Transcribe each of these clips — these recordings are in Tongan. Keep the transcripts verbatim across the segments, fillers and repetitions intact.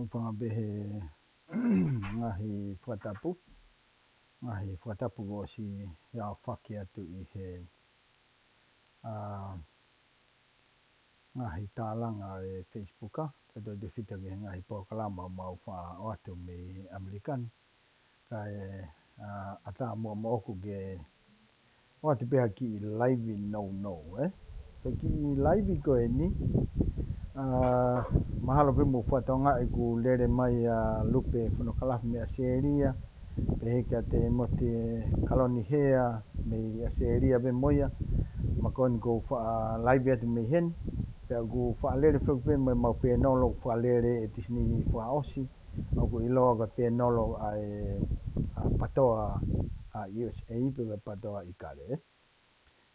Fanga pē he ngaahi fakatapu, ngaahi fakatapu kuo ʻosi aofaki atu ʻi he, ā, ngaahi tālanga ʻi he Facebook, ā, pea toe tefito ki he ngaahi polokalama ʻoku mau faʻa ʻoatu mei ʻAmelika ni. Kae, ā, ʻatā muʻa moʻoku ke ʻoatu pē ha kiʻi laivi nounou, ē? Ko e kiʻi laivi ko eni, ā, mahalo pē mou fakatokangaʻi ʻoku lele mai ʻa Lupe Fonokalafi mei ʻAositelēlia, pehē kia Temote Kaloni Hea mei ʻAositelēlia pē mo ia, ma ko eni ʻoku ou faʻa laivi atu mei heni, pea ʻoku faʻa lele foki pē mo ʻemau pēnolo ʻoku faʻa lele ʻe Tisini fakaʻosi, ʻoku ʻiloa ko e pēnolo ʻa e, ā, PATOA ʻa e U S A pe ko e PATOA ʻIkale.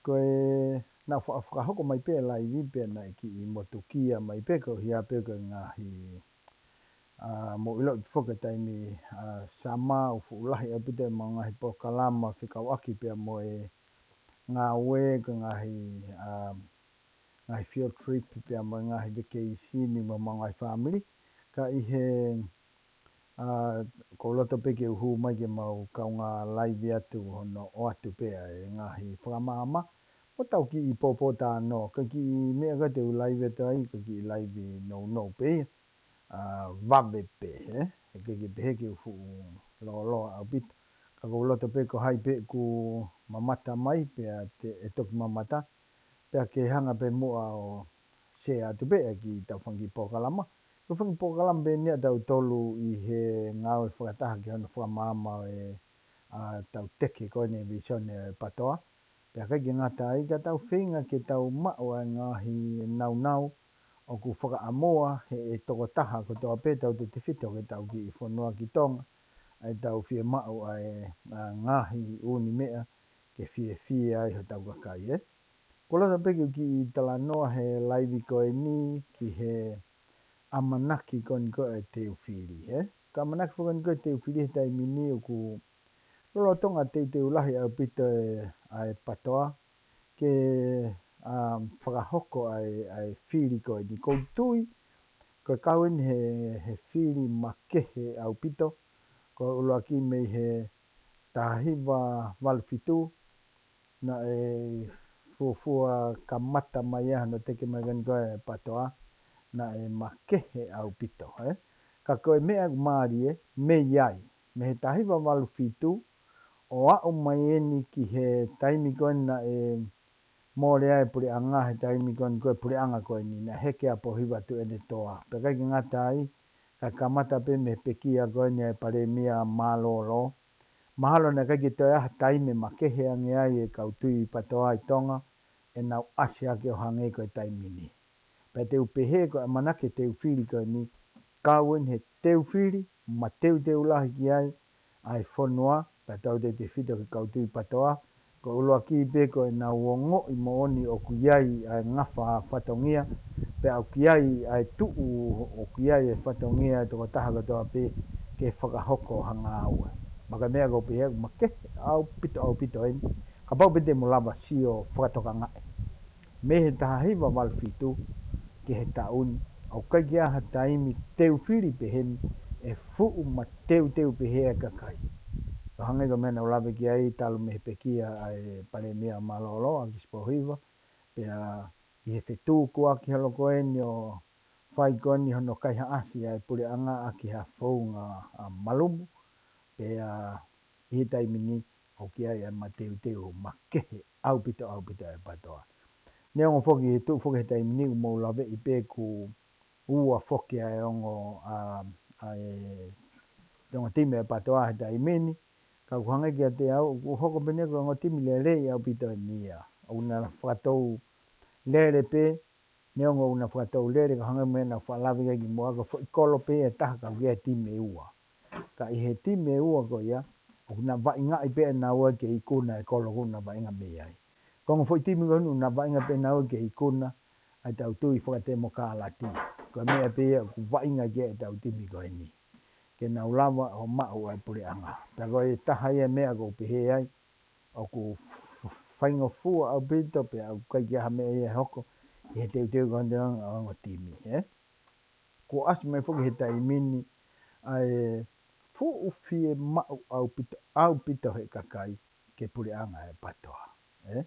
Ko e naʻe fa-, fakahoko mai pē laivi pea naʻe kiʻi motukia mai pē ko ia pē ko e ngaahi, ā, mou ʻilo ʻi he foki taimi, ā, summer ʻoku fuʻu lahi ʻaupito ʻemau ngaahi polokalama fekauʻaki pea mo e ngāue ko e ngaahi, ā, ngaahi field trip pea mo e ngaahi vacation mo ʻemau ngaahi fāmili. Ka ʻi he, ā, ʻoku ou loto pē ke u hū mai ke mau kaungā laivi atu hono ʻoatu pē ʻa e ngaahi fakamaama mo ʻetau kiʻi pōpōtalanoa. Ko e kiʻi meʻa ko ē te u laivi atu ai, ko e kiʻi laivi nounou pē ia, ā, vave pē, ē? ʻIkai ke pehē ke u fuʻu lōloa ʻaupito. Ka ʻoku ou loto pē ko hai pē ʻoku mamata mai, pea te, ʻe toki mamata, pea ke hanga pē muʻa ʻo share atu pē ʻa e kiʻi tau fanga kiʻi polokalama. Ko e fanga kiʻi polokalama pē eni ʻa tautolu ʻi he ngāue fakataha ki hono fakamaama ʻo e, ā, tau teke ko eni e vīsone ʻo e PATOA. Pea ʻikai ke ngata ai, ka tau feinga ke tau maʻu ʻa e ngaahi naunau ʻoku fakaʻamoa ʻe he tokotaha kotoa pē ʻoku tefito ki heʻetau kiʻi fonua ki Tonga, ʻa ʻetau fiemaʻu ʻa e, ā, ngaahi ʻū meʻa ke fiefia ai hotau kakai, ē. ʻOku ou loto pē ke u kiʻi talanoa he laivi ko eni ki he ʻamanaki ko eni ko ē ʻa e teu fili, ē. Ko e ʻamanaki foki ko eni ko ē ʻa e teu fili he taimi ni ʻoku lolotonga teuteu lahi ʻaupito ʻa e, ʻa e PATOA ke, ā, fakahoko ʻa e, ʻa e fili ko eni. ʻOku ou tui ko e kau eni he, he fili makehe ʻaupito, ko e ʻuluaki mei he taha hiva valu fitu, naʻe fuofua kamata mai ai hono teke mai ko eni ko ē ʻa e PATOA, naʻe makehe ʻaupito, ē. Ka ko e meʻa ʻoku mālie, mei ai, mei he taha hiva valu fitu, ʻo aʻu mai eni ki he taimi ko eni naʻe mole ai e puleʻanga, he taimi ko eni ko ē puleʻanga ko eni, naʻe heke ʻa Pōhiva Tuʻiʻonetoa. Pea ʻikai ke ngata ai, ka kamata pē mei he pekia ko eni ʻa e Palēmia Mālōlō. Mahalo naʻe ʻikai ke toe ʻi ai ha taimi makehe ange ai e kau tui PATOA ʻi Tonga ʻenau ʻasi hake ʻo hangē ko e taimi ni. Pea te u pehē ko e ʻamanaki ʻa e teu fili ko eni, kau eni he teu fili mateuteu lahi ki ai ʻa e fonua, pea tautautefito ki he kau tui PATOA, ko e ʻuluaki pē ko ʻenau ongoʻi moʻoni ʻoku ʻi ai ʻa e ngafa fatongia, pea ʻoku ʻi ai ʻa e tuʻu, ʻoku ʻi ai e fatongia ʻa e tokotaha kotoa pē ke fakahoko ha ngāue. Pea ko e meʻa ʻoku ou pehē ʻoku makehe ʻaupito, ʻaupito eni, kapau pē te mou lava sio fakatokangaʻi. Mei he taha hiva valu fitu ki he taʻu ni, ʻoku ʻikai ke ʻi ai ha taimi teu fili pehē ni ʻe fuʻu mateuteu pehē ʻa e kakai. ʻO hangē ko e meʻa naʻa ku lave ki ai talu mei he pekia ʻa e Palēmia Mālōlō, ʻAkisi Pōhiva, pea ʻi he fetukuaki holo ko eni ʻo fai ko eni hono kaihaʻasi ʻa e puleʻanga ʻaki ha founga, ā, malumu, pea ʻi he taimi ni ʻoku ʻi ai ʻa e mateuteu makehe ʻaupito, ʻaupito ʻa e PATOA. Neongo foki he tuʻu foki he taimi ni ʻoku mou laveʻi pē ʻoku ua foki ʻa e ongo, ā, ʻa e ongo timi ʻa e PATOA he taimi ni, ka ʻoku hangē kiate au, ʻoku hoko pē eni ko e ongo timi lelei ʻaupito eni ia. ʻOku na fakatou lele pē, neongo ʻoku na fakatou lele, ka hangē ko e meʻa naʻa ku faʻa lave ki ai kimuʻa, ko e foʻi kolo pē ʻe taha ka ʻoku ʻi ai e timi ʻe ua. Ka ʻi he timi ʻe ua ko ia, ʻoku na vaʻingaʻi pē ʻe naua ke ikuna e kolo ʻoku na vaʻinga mei ai. Ko e ongo foʻi timi ko eni ʻoku na vaʻinga pē ʻe naua ke ikuna ʻa e tau tui fakatemokālati. Ko e meʻa pē ia ʻoku vaʻinga ki ai e tau timi ko eni, ke nau lava ʻo maʻu ʻa e puleʻanga. Pea ko e taha ia e meʻa ʻoku ou pehē ai, ʻoku faingofua ʻaupito pea ʻoku ʻikai ke ʻi ai ha meʻa ia ʻe hoko ʻi he teuteu ko eni ʻa e ongo timi, ē? Kuo ʻasi mai foki he taimi ni ʻa e fuʻu fiemaʻu ʻaupito, ʻaupito he kakai ki he puleʻanga ʻa e PATOA. ʻE?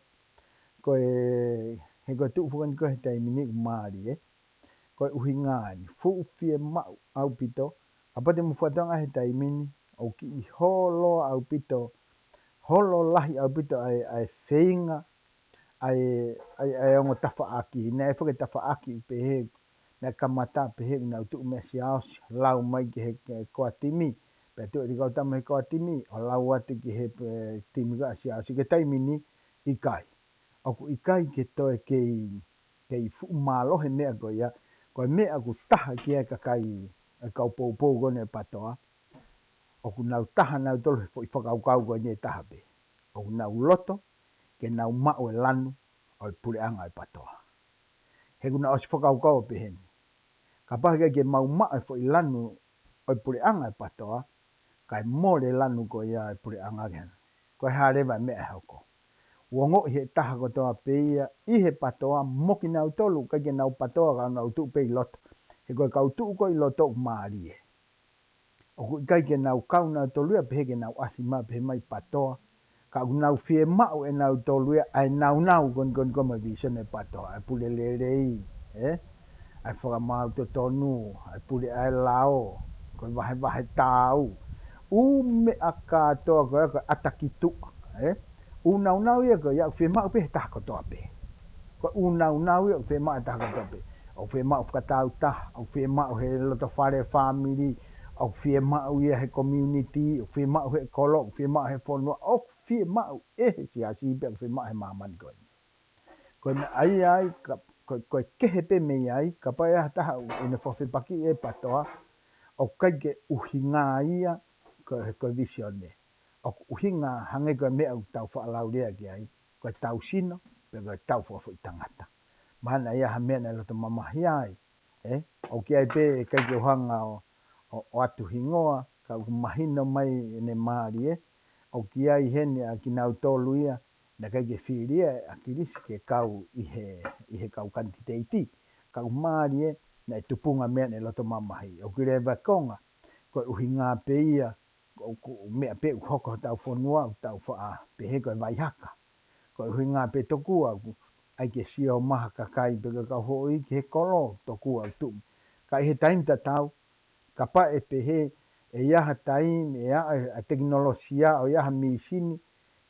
Ko e, he ko e tuʻu foki eni ko e he taimi ni ʻoku mālie, ʻe? Ko e ʻuhinga eni, fuʻu fiemaʻu ʻaupito, kapau te mou fakatokangaʻi he taimi ni, ʻoku kiʻi holo ʻaupito, holo lahi ʻaupito ʻa e, ʻa e feinga, ʻa e, ʻa e, ʻa e ongo tafaʻaki, naʻe foki e tafaʻaki pehē, naʻe kamata pehē ʻoku nau tuʻu mei Siaosi, lau mai ki he, ki he koa timi, pea tuʻu e kau tama he koa timi, ʻo lau atu ki he, e, timi ko ē ʻa Siaosi, ki he taimi ni, ʻikai. ʻOku ʻikai ke toe kei, kei fuʻu mālohi e meʻa ko ia, ko e meʻa ʻoku taha ki ai e kakai, e kau poupou ko eni ʻa e PATOA, ʻoku nau taha nautolu he foʻi fakakaukau ko eni ʻe taha pē. ʻOku nau loto ke nau maʻu e lanu ʻo e puleʻanga ʻa e PATOA. He ʻoku nau ʻosi fakakaukau ʻo pehē ni, kapau ʻe ʻikai ke mau maʻu e foʻi lanu ʻo e puleʻanga ʻa e PATOA, kae mole e lanu ko ia ʻa e puleʻanga ki hena, ko e hā leva e meʻa ʻe hoko? ʻOku ongoʻi ʻe he taha kotoa pē ia ʻi he PATOA mo kinautolu ʻoku ʻikai ke nau PATOA ka ʻoku nau tuʻu pē ʻi loto. He ko e kau tuʻu ko ē ʻi loto ʻoku mālie. ʻOku ʻikai ke nau kau nautolu ia pehē ke nau ʻasi mai pehē mai PATOA. Ka ʻoku nau fiemaʻu ʻe nautolu ia ʻa e naunau ko eni ko eni ko ē mo e visone ʻa e PATOA, ʻa e pule lelei, ʻe? ʻA e fakamaau totonu, ʻa e pule ʻa e lao, ko e vahevahe taau. ʻŪ meʻa kātoa ko ē ko e ʻata ki tuʻa, ʻe? ʻŪ naunau ia ko ia ʻoku fiemaʻu pē he taha kotoa pē. Ko e ʻū naunau ia ʻoku fiemaʻu he taha kotoa pē. ʻOku fiemaʻu fakatāutaha, ʻoku fiemaʻu he loto fale fāmili, ʻoku fiemaʻu ia he community, ʻoku fiemaʻu he kolo, ʻoku fiemaʻu he fonua, ʻoku fiemaʻu ʻe he siasi pea ʻoku fiemaʻu he māmani ko eni. Ko e meʻa ia ai, ka, ko, ko e kehe pē mei ai, kapau ʻe ʻi ai ha taha ʻoku ne fakafepakiʻi e PATOA, ʻoku ʻikai ke ʻuhinga ia ko e, ko e visone. ʻOku ʻuhinga hangē ko e meʻa ʻoku tau faʻa lau lea ki ai, ko e tau sino, pe ko e tau fakafoʻi tangata. Mahalo naʻe ʻi ai ha meʻa naʻe loto mamahi ai, ʻe? ʻOku ʻi ai pē, ʻikai ke u hanga ʻo, ʻo, ʻo ʻatu hingoa, ka ʻoku mahino mai ʻene mālie, ʻoku ʻi ai heni ʻa kinautolu ia, naʻe ʻikai ke fili ʻa ʻAkilisi ke kau ʻi he, ʻi he kau kanititeiti, ka ʻoku mālie, naʻe tupunga meʻa naʻe loto mamahi. ʻOku ʻi ai leva e konga, ko e ʻuhinga pē ia, ʻoku meʻa pē ʻoku hoko hotau fonua, ʻoku tau faʻa pehē ko e vaihaka. Ko e ʻuhinga pē tokua ʻoku ʻai ke sio mai ha kakai pe ko e kau houʻeiki he kolo tokua ʻoku tuʻu. Ka ʻi he taimi tatau, kapau ʻe pehē, ʻe ʻi ai ha taimi, ʻe ʻi ai ʻa e tekinolosia ʻo ʻi ai ha mīsini,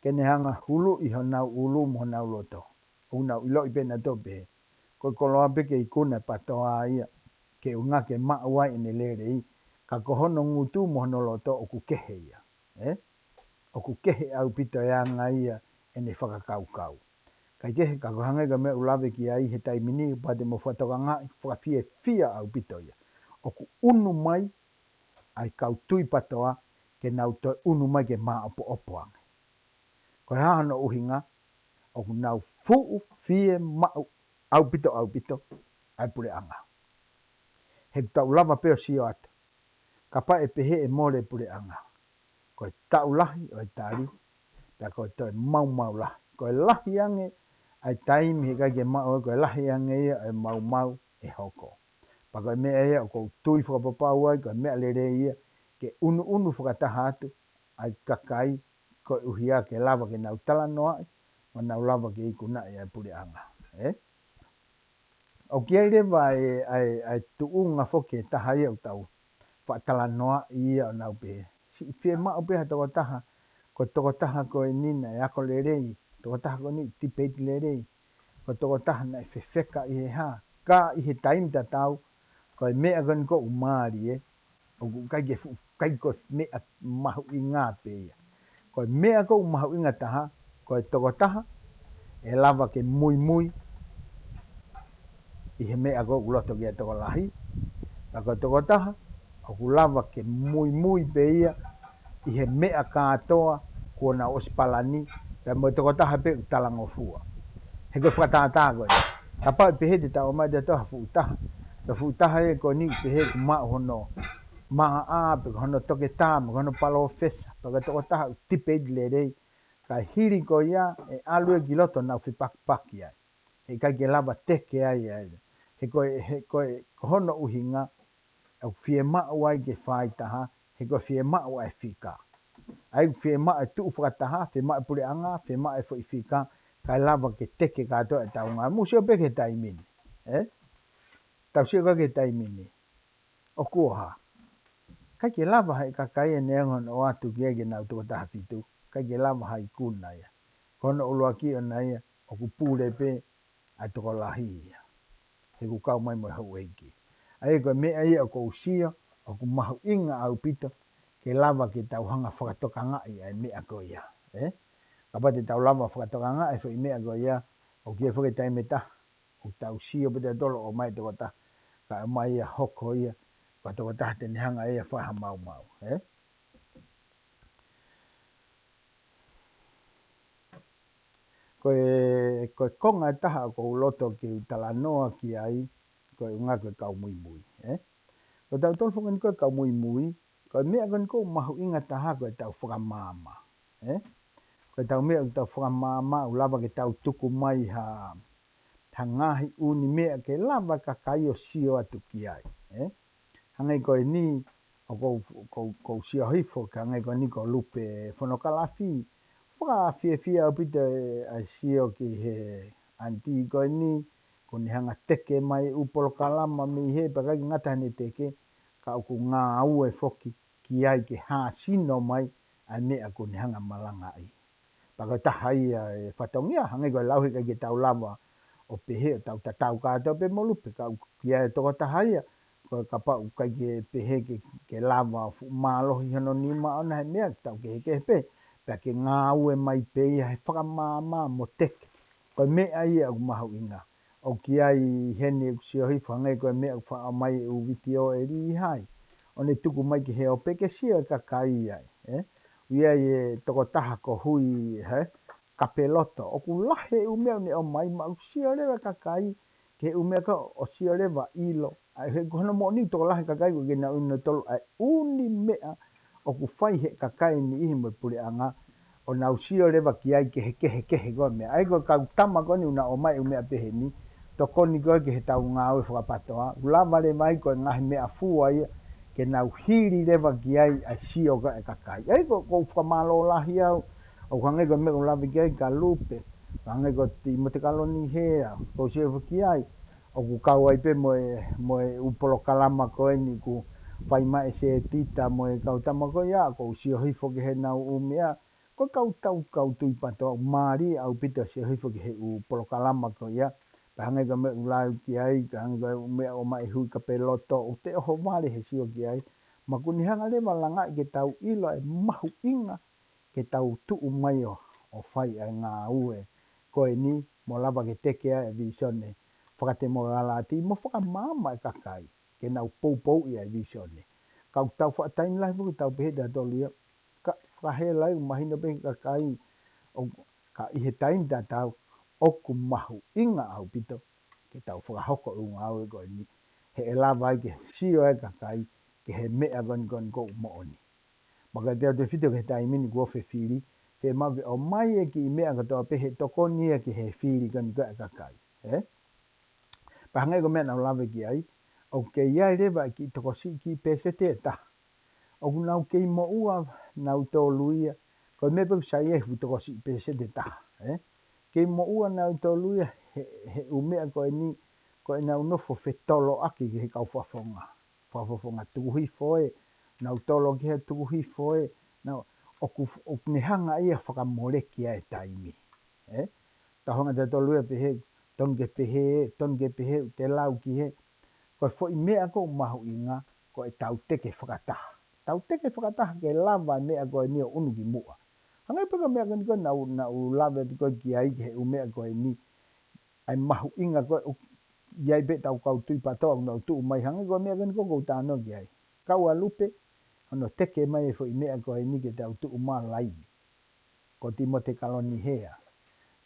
ke ne hanga huluʻi honau ʻulu mo honau loto. ʻOku nau ʻiloʻi pē nautolu pē. Ko e koloa pē ke ikuna e PATOA ia, ke ʻuhinga ke maʻu ai ʻene lelei, ka ko hono ngutu mo hono loto ʻoku kehe ia. ʻE? ʻOku kehe ʻaupito e anga ia ʻene fakakaukau. Kae kehe ka ko e hangē ko e meʻa ʻoku lave ki ai he taimi ni, pea te mou fakatokangaʻi, fakafiefia ʻaupito ia. ʻOku ʻunu mai, ʻa e kau tui PATOA, ke nau toe ʻunu mai ke māʻopoʻopo ange. Ko e hā hono ʻuhinga, ʻoku nau fuʻu fiemaʻu ʻaupito ʻaupito, ʻa e puleʻanga. He ʻoku tau lava pē ʻo sio atu. Kapau ʻe pehē ʻe mole e puleʻanga. Ko e taʻu lahi ʻo e tali, pea ko e toe maumau lahi. Ko e lahi ange, ʻa e taimi he ʻikai ke maʻu, ko e lahi ange ia ʻa e maumau ʻe hoko. Pea ko e meʻa ia ʻoku ou tui fakapapau ai, ko e meʻa lelei ia, ke ʻunuʻunu fakataha atu, ʻa e kakai, koeʻuhi ke lava ke nau talanoaʻi, mo nau lava ke ikunaʻi ʻa e puleʻanga. ʻE? ʻOku ʻi ai leva ʻa e, ʻa e, ʻa e tuʻunga foki ʻe taha ia ʻoku tau faʻa talanoaʻi ia ʻo nau pehē. Siʻi fiemaʻu pē ha tokotaha, ko e tokotaha ko eni naʻe ako lelei, tokotaha ko eni debate lelei, ko e tokotaha naʻe fefeka ʻi he hā, ka ʻi he taimi tatau, ko e meʻa ko eni ʻoku mālie, ʻoku ʻikai ke fuʻu, ʻikai ko e meʻa mahuʻinga pē ia. Ko e meʻa ʻoku mahuʻinga taha, ko e tokotaha, ʻe lava ke muimui, ʻi he meʻa ʻoku loto ki ai e tokolahi, ka ko e tokotaha, ʻoku lava ke muimui pē ia, ʻi he meʻa kātoa, kuo nau ʻosi palani, pea mo e tokotaha pē ʻoku talangofua. He ko e fakatātā ko ē. Kapau ʻe pehē te tau ʻomai ʻe tautolu ha fuʻu taha. Ko e fuʻu taha ia ko eni pehē ʻoku maʻu hono maʻa, pe ko hono toketā, pe ko hono palōfesa, pe ko e tokotaha ʻoku debate lelei. Ka hili ko ia, ʻe ʻalu ia ki loto nau fepakipaki ai. He ʻikai ke lava teke ai ai. He ko e, he ko e, ko hono ʻuhinga, ʻoku fiemaʻu ai ke fai taha, he ko e fiemaʻu ʻa e fika. ʻA ia ʻoku fiemaʻu e tuʻu fakataha, fiemaʻu e puleʻanga, fiemaʻu e foʻi fika, kae lava ke teke kātoa ʻetau ngāue. Mou sio pē ki he taimi ni. Ē? Tau sio ki he taimi ni. ʻOku ʻoha. ʻIkai ke lava ʻe he kakai ʻe neongo hono ʻoatu ki ai ke nau toko taha fitu. ʻIkai ke lava ha ikuna ia. Ko hono ʻuluaki ʻona ia, ʻoku pule pē ʻa e tokolahi ia. He ʻoku kau mai mo e houʻeiki. ʻA ia ko e meʻa ia ʻoku ou sio, ʻoku mahuʻinga ʻaupito, ke lava ke tau hanga fakatokangaʻi ʻa e meʻa ko ia. Ē? Kapau te tau lava fakatokangaʻi e foʻi meʻa ko ia, ʻoku ʻi ai foki e taimi ʻe taha, ʻoku tau sio pē tautolu ʻomai e toko taha, kae ʻomai ia hoko ia, ko e toko taha te ne hanga ia ʻo fai ha maumau. Ē? Ko e, ko e konga ʻe taha ʻoku ou loto ke u talanoa ki ai, ko e ʻuhinga ko e kau muimui, ē? Ko tautolu foki eni ko e kau muimui, ko e meʻa ko eni ʻoku mahuʻinga taha ko ʻetau fakamaama, ē? Ko ʻetau meʻa ʻoku tau fakamaama, ʻoku lava ke tau tuku mai ha, ha ngaahi ʻū meʻa ke lava e kakai ʻo sio atu ki ai, ē? Hangē ko eni, ʻoku ou, ʻoku ou, ʻoku ou sio hifo, ka hangē ko eni ko Lupe Fonokalafi. Fakafiefia ʻaupito e, ʻa e sio ki he ʻanitī ko eni, ʻoku ne hanga teke mai e ʻū polokalama mei hē, pea ʻikai ke ngata heʻene teke, ka ʻoku ngāue foki ki ai ke hāsino mai ʻa e meʻa ʻoku ne hanga malangaʻi. Pea ko e taha ia e fatongia, hangē ko e lau he ʻikai ke tau lava ʻo pehē ʻo tau tatau kātoa pē mo Lupe, ka ʻoku ʻi ai e tokotaha ia, ko e kapau ʻoku ʻikai ke pehē ke, ke lava ʻo fuʻu mālohi hono nima ʻona he meʻa, tau kehekehe pē, pea ke ngāue mai pē ia he fakamaama mo teke. Ko e meʻa ia ʻoku mahuʻinga. ʻOku ʻi ai heni ʻeku sio hifo hangē ko e meʻa ʻoku faʻa mai e ʻū vitiō ʻe Lihai. ʻO ne tuku mai ki he ope ke sio e kakai ai, ē? ʻI ai e tokotaha ko Hui, hē? Kapeloto. ʻOku lahi e ʻū meʻa ʻoku ne ʻomai, ma ʻoku sio leva e kakai, ki he ʻū meʻa ko ē ʻo sio leva ʻilo. ʻA ia he ko hono moʻoni tokolahi e kakai ko ē ke nau ʻilo ʻe nautolu ʻa e ʻū meʻa ʻoku fai ʻe he kakai ʻe niʻihi mo e puleʻanga, ʻo nau sio leva ki ai ki he kehekehe ko e meʻa. ʻA ia ko e kau tama ko eni ʻoku nau ʻomai e ʻū meʻa pehē ni, tokoni ko ē ki heʻetau ngāue fakapatoa, ʻoku lava leva ai ko e ngaahi meʻa fua ia, ke nau hili leva ki ai ʻa e sio ko ē ʻa e kakai. ʻA ia ko, ʻoku ou fakamālō lahi au, ʻoku hangē ko e meʻa ʻoku lave ki ai kia Lupe, hangē ko Timote Kalonihea, ʻoku ou sio hifo ki ai, ʻoku kau ai pē mo e, mo e ʻū polokalama ko eni ʻoku fai mai ʻe Setita mo e kau tama ko ia, ʻoku ou sio hifo ki heʻenau ʻū meʻa, ko e kau tau kau tui patoa, mālie ʻaupito e sio hifo ki he ʻū polokalama ko ia, pea hangē ko e meʻa ʻoku lau ki ai, ka hangē ko e meʻa ʻomai ʻe Hui Kapeloto, ʻoku te ʻohovale he sio ki ai, ma ʻoku ne hanga leva ʻo langaʻi ke tau ʻilo e mahuʻinga ke tau tuʻu mai ʻo, ʻo fai ʻa e ngāue ko eni, mo lava ke teke ʻa e vīsone fakatemokalati mo fakamaama e kakai ke nau poupouʻi ʻa e vīsone. Ka ʻoku tau faʻa taimi lahi foki ʻoku tau pehē ʻe tautolu ia, ka, ka he lahi ʻoku mahino pē ki he kakai, ʻo, ka ʻi he taimi tatau, ʻoku mahuʻinga ʻaupito ke tau fakahoko e ʻū ngāue ko eni, he ʻe lava ai ke sio ai e kakai ki he meʻa ko eni ko eni ʻoku moʻoni. Maka te au te fito ki he taimi ni kuo fefili, fiemaʻu ke ʻomai e kiʻi meʻa kotoa pē he tokoni ia ki he fili ko eni ko ē ʻa e kakai, ē? Pea hangē ko e meʻa naʻa ku lave ki ai, ʻoku kei ʻi ai leva e kiʻi tokosiʻi kiʻi pēseti ʻe taha. ʻOku nau kei moʻua nautolu ia, ko e meʻa pē ʻoku sai ai e fuʻu tokosiʻi pēseti ʻe taha, ē? Kei moʻua nautolu ia he, he ʻū meʻa ko eni, ko ʻenau nofo fetoloʻaki ki he kau fakafofonga. Fakafofonga tuku hifo ē, nautolu ki he tuku hifo ē, nau, ʻoku, ʻoku ne hanga ia ʻo fakamoleki ʻa e taimi. Ē? Tau hanga ʻe tautolu ia ʻo pehē, tonu ke pehē, tonu ke pehē, ʻoku te lau ki hē. Ko e foʻi meʻa ʻoku mahuʻinga, ko ʻetau teke fakataha. Tau teke fakataha ke lava e meʻa ko eni ʻo ʻunu ki muʻa. Hangē pē ko e meʻa ko eni ko ē naʻa ku, naʻa ku lave atu ko ē ki ai ki he ʻū meʻa ko eni. ʻA e mahuʻinga ko ē ʻoku ʻi ai pē ʻetau kau tui patoa ʻoku nau tuʻu mai hangē ko e meʻa ko eni ko ē ʻoku ou talanoa ki ai. Kau ʻa Lupe, hono teke mai e foʻi meʻa ko eni ke tau tuʻu mai laivi. Ko Timote Kalonihea.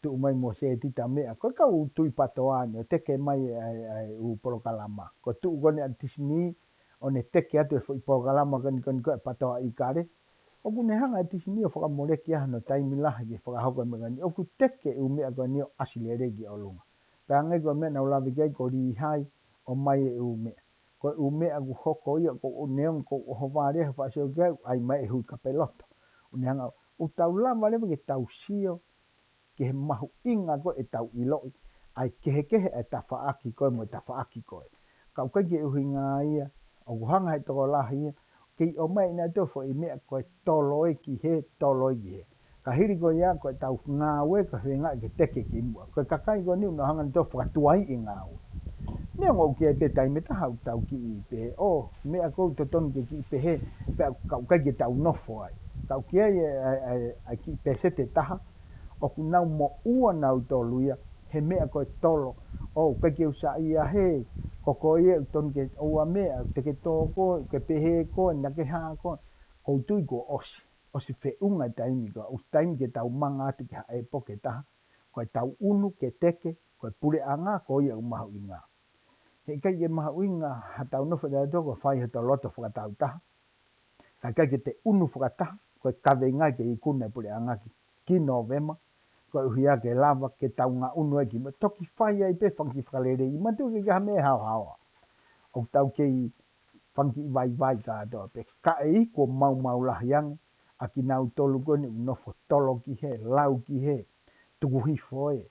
Tuʻu mai mo Setita Meʻa. Ko e kau tui patoa eni ʻo teke mai ʻa e, ʻa e ʻū polokalama. Ko e tuʻu ko eni ʻa Tisini, ʻo ne teke atu e foʻi polokalama ko eni ko eni ko ē ʻa e patoa ʻIkale. ʻOku ne hanga ʻe Tisini ʻo fakamoleki ʻa hono taimi lahi ke fakahoko e meʻa ko eni. ʻOku teke e ʻū meʻa ko eni ʻo ʻasi lelei ki ʻolunga. Pea hangē ko e meʻa naʻa ku lave ki ai ko Lihai ʻomai e ʻū meʻa. Ko e ʻū meʻa ʻoku hoko ia, ʻoku ou neongo ʻoku ou ʻohovale he faʻasio ki ai, ʻai mai e hui kapeloto. ʻOku ne hanga, ʻoku tau lava leva ke tau sio ki he mahuʻinga ko ē ʻetau ʻiloʻi ʻa e kehekehe ʻa e tafaʻaki ko ē mo e tafaʻaki ko ē. Ka ʻoku ʻikai ke ʻuhinga ia, ʻoku hanga he tokolahi ia, kei ʻomai ʻe nautolu e foʻi meʻa ko e tolo ē ki hē, tolo ē ki hē. Ka hili ko ia, ko ʻetau ngāue, ko e feinga ke teke ki muʻa. Ko e kakai ko eni ʻoku nau hanga ʻe nautolu ʻo fakatuaiʻi e ngāue. Neongo ʻoku ʻi ai pē taimi ʻe taha ʻoku tau kiʻi pehē, ʻō, meʻa ʻoku totonu ke kiʻi pehē, pea ka ʻoku ʻikai ke tau nofo ai. Ka ʻoku ʻi ai e, e, e, e kiʻi pēseti ʻe taha, ʻoku nau moʻua nautolu ia, he meʻa ko e tolo, ʻo, ʻikai ke u saiʻia hē, ko koe ia ʻoku totonu ke ʻoua meʻa, te ke tō koe, ke pehē koe, naʻa ke hā koe, ʻoku ou tui kuo ʻosi, ʻosi feʻunga e taimi ko ē, ʻosi taimi ke tau manga atu ki ha ʻepoke ʻe taha, ko ʻetau ʻunu ke teke, ko e puleʻanga ko ia ʻoku mahuʻinga. He ʻikai ke mahuʻinga haʻatau nofo ʻe tautolu ko e fai hotau loto fakatāutaha. Ka ʻikai ke te ʻunu fakataha, ko e kaveinga ke ikuna e puleʻanga ki, ki Nōvema, koeʻuhi ke lava ke tau ngaʻunu ai ki muʻa, toki fai ai pē fanga kiʻi fakalelei, mātuʻaki ʻikai ha meʻa ʻe haohaoa. ʻOku tau kei fanga kiʻi vaivai kātoa pē, ka ʻe iku ʻo maumau lahi ange, ʻa kinautolu ko eni ʻoku nofo tolo ki hē, lau ki hē, tuku hifo ē,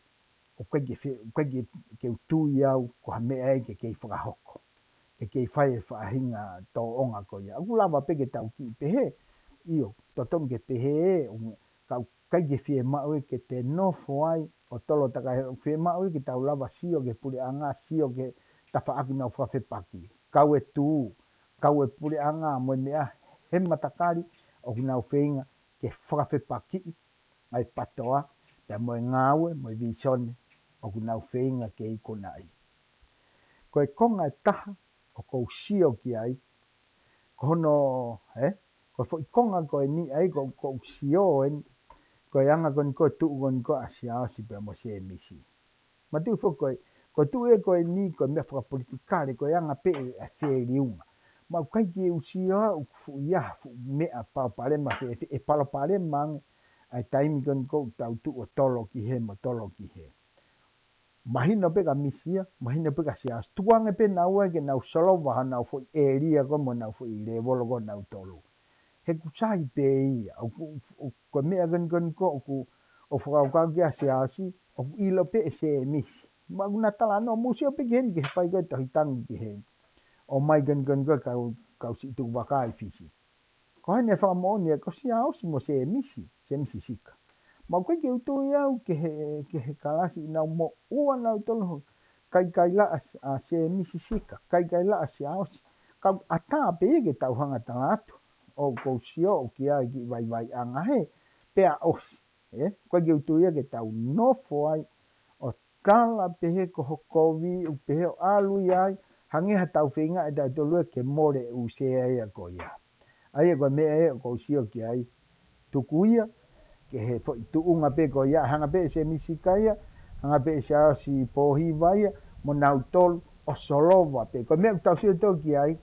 ʻoku ʻikai ke fe-, ʻoku ʻikai ke, ke u tui au ko ha meʻa ia ke kei fakahoko. Ke kei fai e faʻahinga tōʻonga ko ia. ʻOku lava pē ke tau kiʻi pehē, ʻio, totonu ke pehē ē, ʻo, ka ʻoku ʻikai ke fiemaʻu ia ke te nofo ai ʻo tolo takai, ʻoku fiemaʻu ia ke tau lava sio ki he puleʻanga, sio ki he tafaʻaki ʻoku nau fakafepaki. Kau e tuʻu, kau e puleʻanga mo e meʻa he matakali ʻoku nau feinga ke fakafepakiʻi ʻa e PATOA, pea mo e ngāue, mo e vīsone, ʻoku nau feinga ke ikunaʻi. Ko e konga ʻe taha, ʻoku ou sio ki ai, ko hono, ē? Ko e foʻi konga ko eni ʻa ia, ʻoku, ʻoku ou sio eni, ko e anga ko eni ko e tuʻu ko eni ko ē ʻa Siaosi pea mo Sēmisi. Mātuʻaki foki ko e, ko e tuʻu ē ko eni, ko e meʻa fakapolitikale, ko e anga pē ʻa e feliunga. Mou ʻikai ke u sio au ʻoku fuʻu ʻi ai ha fuʻu meʻa palopalema fē, fē, ʻe palopalema ange, ʻa e taimi ko eni ʻoku tau tuʻu ʻo tolo ki hē mo tolo ki hē. Mahino pē kia Misi ia, mahino pē kia Siaosi. Tukuange pē naua ke nau solova honau foʻi ʻēlia ko ē mo honau foʻi lēvolo ko ē ʻanautolu. He ʻoku sai pē ia, ʻoku, ʻoku, ko e meʻa ko eni ko eni ko ē ʻoku, ʻoku fakakaukau ki ai ʻa Siaosi, ʻoku ʻilo pē ʻe Sēmisi. Mou na talanoa, mou sio pē ki heni ki he fai ko ē tohi tangi ki heni. ʻOmai ko eni ko eni ko ē kau, kau siʻi tukuvaka ʻi Fisi. Ko ʻene fakamoʻoni ia ko Siaosi mo Sēmisi, Sēmisi Sika. Mou ʻikai ke u tui au ki he, ki he kalasi ʻoku nau moʻua nautolu, kaikaila ʻa, ʻa Sēmisi Sika, kaikaila ʻa Siaosi. Kau ʻatā pē ia ke tau hanga tala atu. ʻOku ou sio ʻoku ʻi ai e kiʻi vaivaiʻanga hē, pea ʻosi. Ē, ʻoku ʻikai ke u tui ia ke tau nofo ai, ʻo tala pehē ko ho kovi, ʻo pehē ʻo ʻalu ia ai, hangē ha tau feinga ʻe tautolu ia ke mole ʻū sea ia ko ia. ʻA ia ko e meʻa ia ʻoku ou sio ki ai, tuku ia, ki he foʻi tuʻunga pē ko ia, hanga pē ʻe Sēmisi Sika ia, hanga pē ʻe Siaosi Pōhiva ia, mo nautolu, ʻo solova pē. Ko e meʻa ʻoku tau sio tautolu ki ai,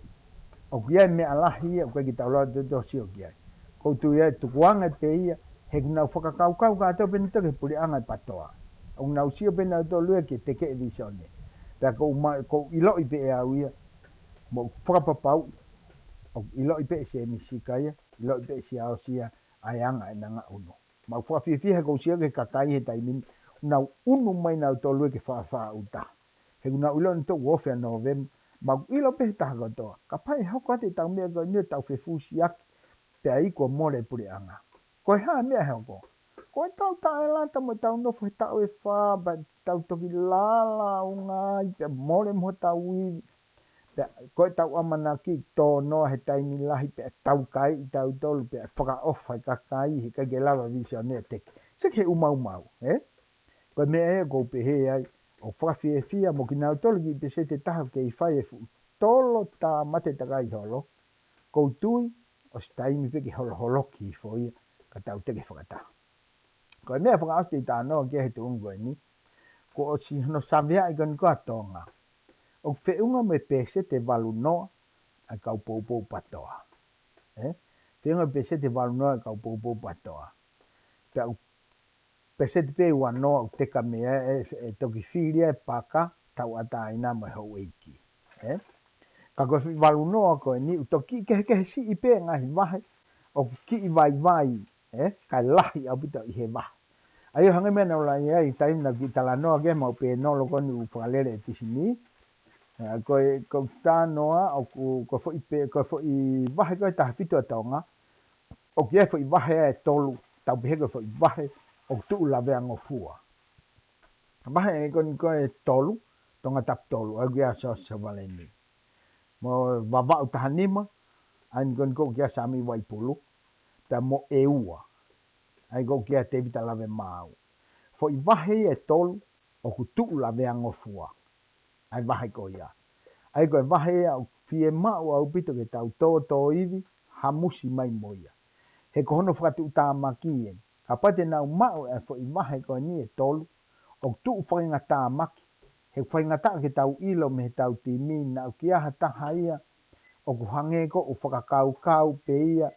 ʻoku ʻi ai e meʻa lahi ia, ʻoku ʻikai ke tau lava tautolu ʻo sio ki ai. ʻOku ou tui ia, tukuange pē ia, he ʻoku nau fakakaukau kātoa pē nautolu ki he puleʻanga ʻi PATOA. ʻOku nau sio pē nautolu ia ke tekeʻi e vīsone. Pea ʻoku ou ma-, ʻoku ou ʻiloʻi pē ʻe au ia, mo fakapapau, ʻoku ʻiloʻi pē ʻe Sēmisi Sika ia, ʻiloʻi pē ʻe Siaosi ia, ʻa e anga ʻenau ngaʻunu. Mou fakafiefia he ʻoku ou sio ki he kakai he taimi ni, nau ʻunu mai nautolu ia ke faʻa faʻa ʻuta. He ʻoku nau ʻilo nautolu ʻoku ofi ʻa Nōvema, mou ʻilo pē he taha kotoa. Kapau ʻe hoko atu ʻetau meʻa ko eni ʻo tau fefusiaki, pea iku ʻo mole e puleʻanga. Ko e hā e meʻa ʻe hoko? Ko ʻetau taʻelata mo ʻetau nofo he taʻu ʻe fā, pea tau toki lalaunga ai, pea mole mo hotau ivi. Pea ko ʻetau ʻamanaki tō noa he taimi lahi pea tau kai ʻi tautolu pea fakaʻofa e kakai he ʻikai ke lava vīsone ia ʻo teke. Sio ki he ʻū maumau, ē? Ko e meʻa ia ʻoku ou pehē ai, ʻoku fakafiefia mo kinautolu kiʻi pēseti ʻe taha ʻoku kei fai e fuʻu tolo tāmate takai holo. ʻOku ou tui, ʻosi taimi pē ke holoholoki hifo ia, ka tau teke fakataha. Ko e meʻa fakaʻosi te u talanoa ki ai he tuʻunga ko eni, kuo ʻosi hono saveaʻi ko eni ko ē ʻa Tonga. ʻOku feʻunga mo e pēseti ʻe valu noa ʻa e kau poupou PATOA. Ē? Feʻunga pēseti ʻe valu noa ʻa e kau poupou PATOA. Pea ʻoku pēseti pē ʻe ua noa ʻoku teka mei ai e, e toki fili ai e paka, tauʻatāina mo e houʻeiki. Ē? Ka ko e foʻi valu noa ko eni ʻoku toki kehekehe siʻi pē ngaahi vahe, ʻoku kiʻi vaivai, ē, kae lahi ʻaupito ʻi he vahe. ʻA ia hangē ko e meʻa naʻa ku lave ai, taimi naʻa ku kiʻi talanoa ki ai, maʻu pē nolo ko eni ʻoku fakalele ʻe Tisini. Ē, ko e, ko e talanoa, ʻoku, ko e foʻi pē, ko e foʻi vahe ko e taha fitu ʻa Tonga, ʻoku ʻi ai e foʻi vahe ʻe tolu, tau pehē ko e foʻi vahe ʻoku tuʻu lavea ngofua. Vahe ko eni ko e tolu, Tongatapu tolu, ʻa ia ʻoku ʻi ai ʻa Siaosi Savaleni. Mo Vavaʻu taha nima, ʻa ia ko eni ko ē ʻoku ʻi ai ʻa Sami Vaipulu, pea mo ʻEua, ʻa ia ko ē ʻoku ʻi ai ʻa Tēvita Lavemaau. Foʻi vahe ʻe tolu, ʻoku tuʻu lavea ngofua. ʻA e vahe ko ia. ʻA ia ko e vahe ia ʻoku fiemaʻu ʻaupito ke tau tōtōivi, hamusi mai mo ia. He ko hono fakatuʻutāmaki ē. Kapau te nau maʻu e foʻi vahe ko eni ʻe tolu, ʻoku tuʻu faingataʻa maki. He faingataʻa ke tau ʻilo mei heʻetau timi, naʻa ʻoku ʻi ai ha taha ia, ʻoku hangē ko ʻoku fakakaukau pē ia,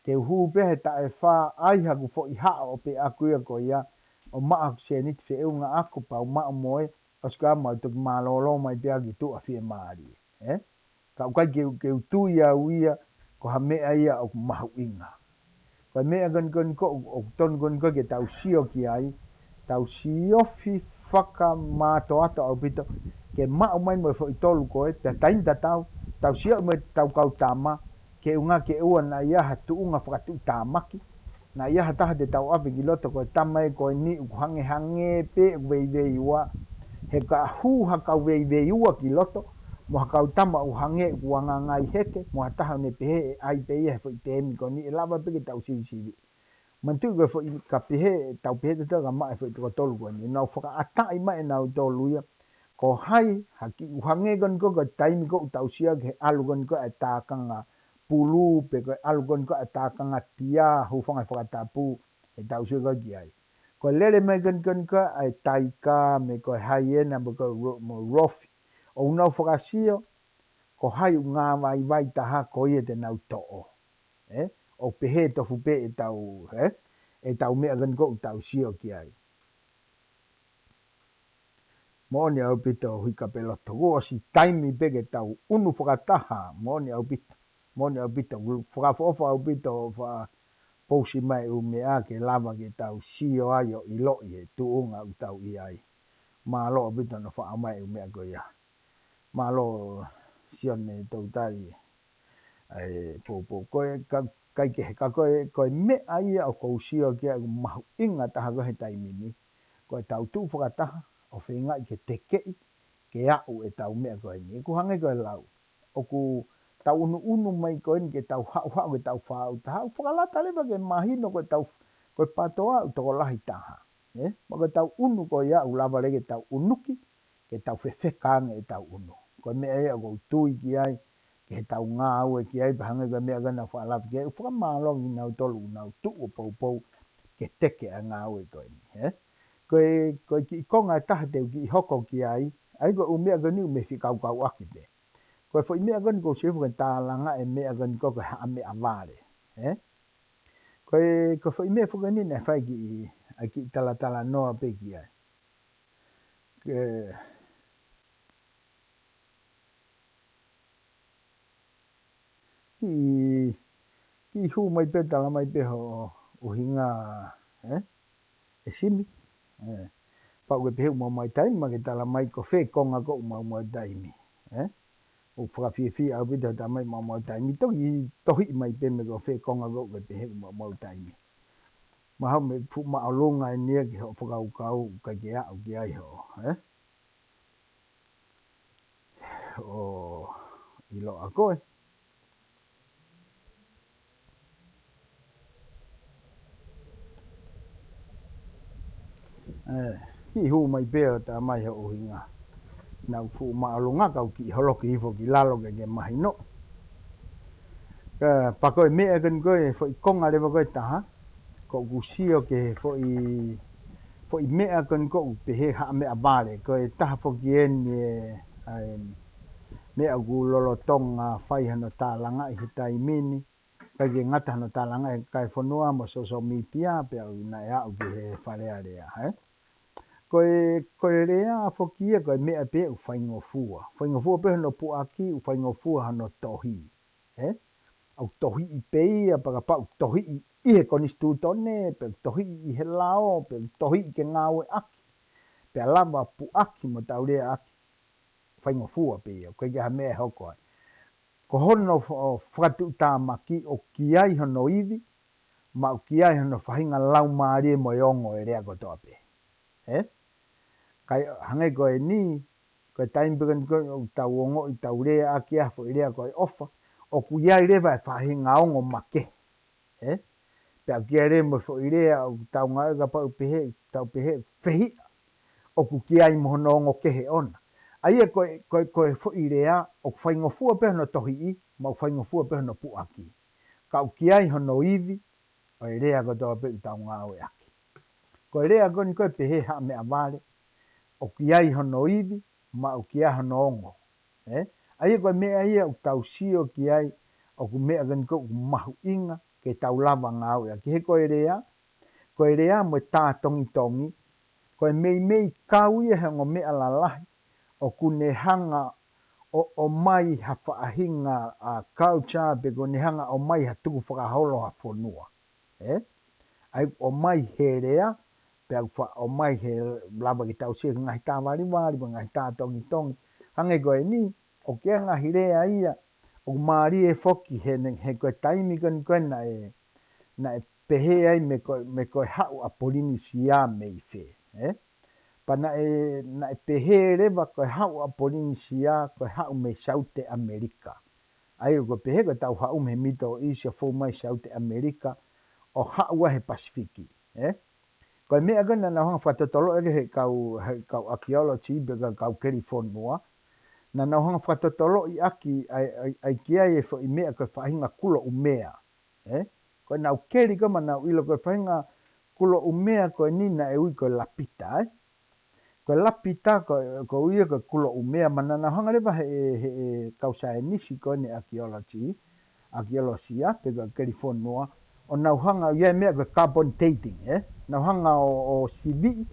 te u hū pē he taʻu ʻe fā, ʻai haku foʻi haʻo ʻo pehē ʻaku ia ko ia, ʻo maʻu haku sēniti feʻunga ʻaku pea u maʻu mo e, ʻosi ka mau toki mālōlō mai pē ʻa ki tuʻa fiemālie, ē? Ka ʻoku ʻikai ke u, ke u tui au ia, ko ha meʻa ia ʻoku mahuʻinga. Ko e meʻa ko eni ko eni ko ē, ʻoku tonu ko eni ko ē ke tau sio ki ai, tau siofi fakamātoato ʻaupito, ke maʻu mai mo e foʻi tolu ko ē, pea taimi tatau, tau sio mo ʻetau kau tama, ke ʻunga ke ʻoua naʻa ʻi ai ha tuʻunga fakatuʻutāmaki, naʻa ʻi ai ha taha te tau ʻave ki loto ko e tama ē ko eni ʻoku hangehangē pē ʻoku veiveiua, he ka hū ha kau veiveiua ki loto, mo ha kau tama ʻoku hangē ʻoku angangai heke, mo ha taha ʻoku ne pehē ʻe ʻai pē ia he foʻi teemi ko eni ʻe lava pē ke tau sivisiviʻi. Manatuʻi ko e foʻi ka pehē, tau pehē te tau ka maʻu e foʻi toko tolu ko eni. Nau fakaʻataʻi mai ʻe nautolu ia. Ko hai, ha kiʻi ʻuhinga ko eni ko e taimi ko ē ʻoku tau sio ki he ʻalu ko eni ko ē ʻa e tākanga pulu, pe ko e ʻalu ko eni ko ē ʻa e tākanga tia, hūfanga he fakatapu, ʻe tau sio ko ē ki ai. Ko e lele mai ko eni ko eni ko ē ʻa e taika, mo e ko e haiena, mo e ko e ro-, mo e rofi. ʻOku nau fakasio, ko hai ʻoku ngāvaivai taha ko ia te nau toʻo. Ē? ʻOku pehē tofu pē ʻetau, ē? ʻEtau meʻa ko eni ko ē ʻoku tau sio ki ai. Moʻoni ʻaupito Huikapeloto. Kuo ʻosi taimi pē ke tau ʻunu fakataha. Moʻoni ʻaupito. Moʻoni ʻaupito. Fakaʻofoʻofa ʻaupito ʻo fakapousi mai ʻū meʻa ke lava ke tau sio ai ʻo ʻiloʻi e tuʻunga ʻoku tau ʻi ai. Mālō ʻaupito hono faʻa mai ʻū meʻa ko ia. Mālō Sione Toutali. ʻA e poupou ko ē ka, ʻikai ke he ka ko e, ko e meʻa ia ʻoku ou sio ki ai ʻoku mahuʻinga taha ko ē he taimi ni. Ko ʻetau tuʻu fakataha, ʻo feingaʻi ke tekeʻi, ke aʻu ʻetau meʻa ko eni. ʻOku hangē ko e lau. ʻOku tau ʻunuʻunu mai ko eni ke tau haʻuhaʻu ke tau faʻu taha. ʻOku fakalata leva ke mahino ko ʻetau, ko e PTOA ʻoku tokolahi taha. Ē? Mo ko ʻetau ʻunu ko ia ʻoku lava leva ke tau ʻunuki, ke tau fefeka ange ʻetau ʻunu. Ko e meʻa ia ʻoku ou tui ki ai, ke he tau ngāue ki ai, pea hangē ko e meʻa ko ē naʻa ku fakalata ki ai, ʻoku fakamālō kinautolu ʻoku nau tuʻu ʻo poupou, ke teke ʻa e ngāue ko eni, ē? Ko e, ko e kiʻi konga ʻe taha te u kiʻi hoko ki ai, ʻa ia ko e ʻū meʻa ko eni ʻoku mei fikaukauʻaki pē. Ko e foʻi meʻa ko eni ʻoku ou sio ki ai ko e tālanga e meʻa ko eni ko e haʻa meʻavale, ē? Ko e, ko e foʻi meʻa foki eni naʻe fai kiʻi, ʻa e kiʻi talatalanoa pē ki ai. Ke, kiʻi, kiʻi hū mai pē, tala mai pē ho ʻuhinga, ē? ʻE Simi. Ē. Pau ke pehē ʻoku maumau taimi, ma ke tala mai ko fē konga ko ē ʻoku maumau taimi. Ē? ʻOku fakafiefia ʻaupito he tala mai maumau taimi. Toki tohiʻi mai pē mo e ko fē konga ko ē ke pehē ʻoku maumau taimi. Mahalo mei he fuʻu māʻolunga eni ia ki hoʻo fakakaukau, ʻikai ke aʻu ki ai hoʻo, ē? ʻO ʻiloa ko ē. Ē, kiʻi hū mai pē ʻo tala mai ho ʻuhinga. Naʻa ku fuʻu māʻolunga ka u kiʻi holoki hifo ki lalo ke ke mahino. Ē, pea ko e meʻa ko eni ko e foʻi konga leva ko ē ʻe taha, ko ʻeku sio ki he foʻi, foʻi meʻa ko eni ko ʻoku pehē haʻa meʻavale, ko e taha foki eni e, ʻa e meʻa ʻoku lolotonga fai hano tālangaʻi he taimi ni, ʻikai ke ngata hano tālangaʻi e kakai fonua mo e social media, pea ʻoku naʻe aʻu ki he Fale Alea, ē? ko e, ko e lea foki ia, ko e meʻa pē ʻoku faingofua. Faingofua pē hono puʻaki, ʻoku faingofua hono tohi. Ē? ʻOku tohiʻi pē ia, pea kapau ʻoku tohiʻi ʻi he konisitūtone, pe ʻoku tohiʻi ʻi he lao, pe ʻoku tohiʻi ke ngāueʻaki. Pea lava puʻaki mo tauleaʻaki. Faingofua pē ia, ʻoku ʻikai ke ʻi ai ha meʻa ʻe hoko ai. Ko hono fo-, fakatuʻutāmaki ʻoku ʻi ai hono ivi, mo ʻoku ʻi ai hono faʻahinga laumālie mo e ongo e lea kotoa pē. Ē? Kae hangē ko eni, ko e taimi pē ko eni ko ē ʻoku tau ongoʻi tau leaʻaki ʻa e foʻi lea ko e ʻofa, ʻoku ʻi ai leva e faʻahinga ongo makehe. Ē? Pea ʻoku ʻi ai leva mo e foʻi lea ʻoku tau ngāueʻaki kapau ʻoku pehē, tau pehē, fehiʻa. ʻOku ʻi ai mo hono ongo kehe ʻona. ʻA ia ko e, ko e, ko e foʻi lea, ʻoku faingofua pē hono tohiʻi, mo ʻoku faingofua pē hono puʻaki. Ka ʻoku ʻi ai hono ivi, ʻo e lea kotoa pē ʻoku tau ngāueʻaki. Ko e lea ko eni ko e pehē haʻa meʻavale, ʻoku ʻi ai hono ivi, mo ʻoku ʻi ai hono ongo. Ē? ʻA ia ko e meʻa ia ʻoku tau sio ki ai, ʻoku meʻa ko eni ko ē ʻoku mahuʻinga, ke tau lava ngāueʻaki. He ko e lea, ko e lea mo e tā tongitongi, ko e meimei kau ia he ongo meʻa lalahi, ʻoku ne hanga ʻo, ʻomai ha faʻahinga ʻa culture, pe ʻoku ne hanga ʻomai ha tukufakaholo ha fonua. Ē? ʻA ia ʻomai he lea, pea ʻoku faʻa ʻomai he lava ke tau sio ki he ngaahi tā valivali, mo e ngaahi tā tongitongi. Hangē ko eni, ʻoku ʻi ai e ngaahi lea ia, ʻoku mālie foki he ne, he ko e taimi ko eni ko ē naʻe, naʻe pehē ai mei ko, mei ko e haʻu ʻa Polinisia mei fē, ē? Pea naʻe, naʻe pehē leva ko e haʻu ʻa Polinisia, ko e haʻu mei Saute ʻAmelika. ʻA ia ko e pehē ko e tau haʻu mei he Middle East ʻo fou mai Saute ʻAmelika, ʻo haʻu ai he Pasifiki, ē? Ko e meʻa ko ē naʻa nau hanga fakatotoloʻi he kau, he kau archaeology pe ko e kau keli fonua. Naʻa nau hanga fakatotoloʻi ʻaki ai, ai, ai ki ai e foʻi meʻa ko e faʻahinga kulo ʻumea. Ē? Ko ʻenau keli ko ē mo ʻenau ʻilo ko e faʻahinga kulo ʻumea ko eni naʻe ui ko e lapita, ē? Ko e lapita ko, ko ia ko e kulo ʻumea mo naʻa nau hanga leva he, he, he kau saienisi ko eni archaeology, archaeology, ā, pe ko e keli fonua, ʻo nau hanga ʻi ai e meʻa ko e carbon dating, ē? Nau hanga ʻo, ʻo siviʻi,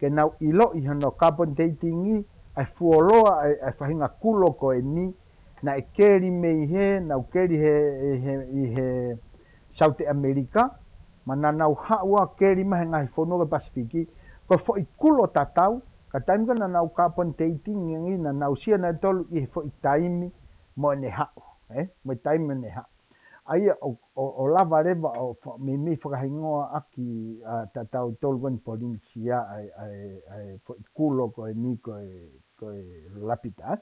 ke nau ʻiloʻi hono carbon dating ʻi, ʻa e fuoloa, ʻa e, ʻa e faʻahinga kulo ko eni, naʻe keli mei he, nau keli he, he, ʻi he Saute ʻAmelika, mo naʻa nau haʻu ʻo keli mai he ngaahi fonua ko e Pasifiki, ko e foʻi kulo tatau, ka taimi ko ē naʻa nau carbon dating ʻi, naʻa nau sio nautolu ʻi he foʻi taimi mo ʻene haʻu, ē? Mo e taimi mo ʻene haʻu. ʻA ia ʻo, ʻo, ʻo lava leva ʻo fa-, meimei fakahingoa ʻaki, ā, ʻa tautolu ko eni Polinisia ʻa e, ʻa e, ʻa e foʻi kulo ko eni ko e, ko e lapita.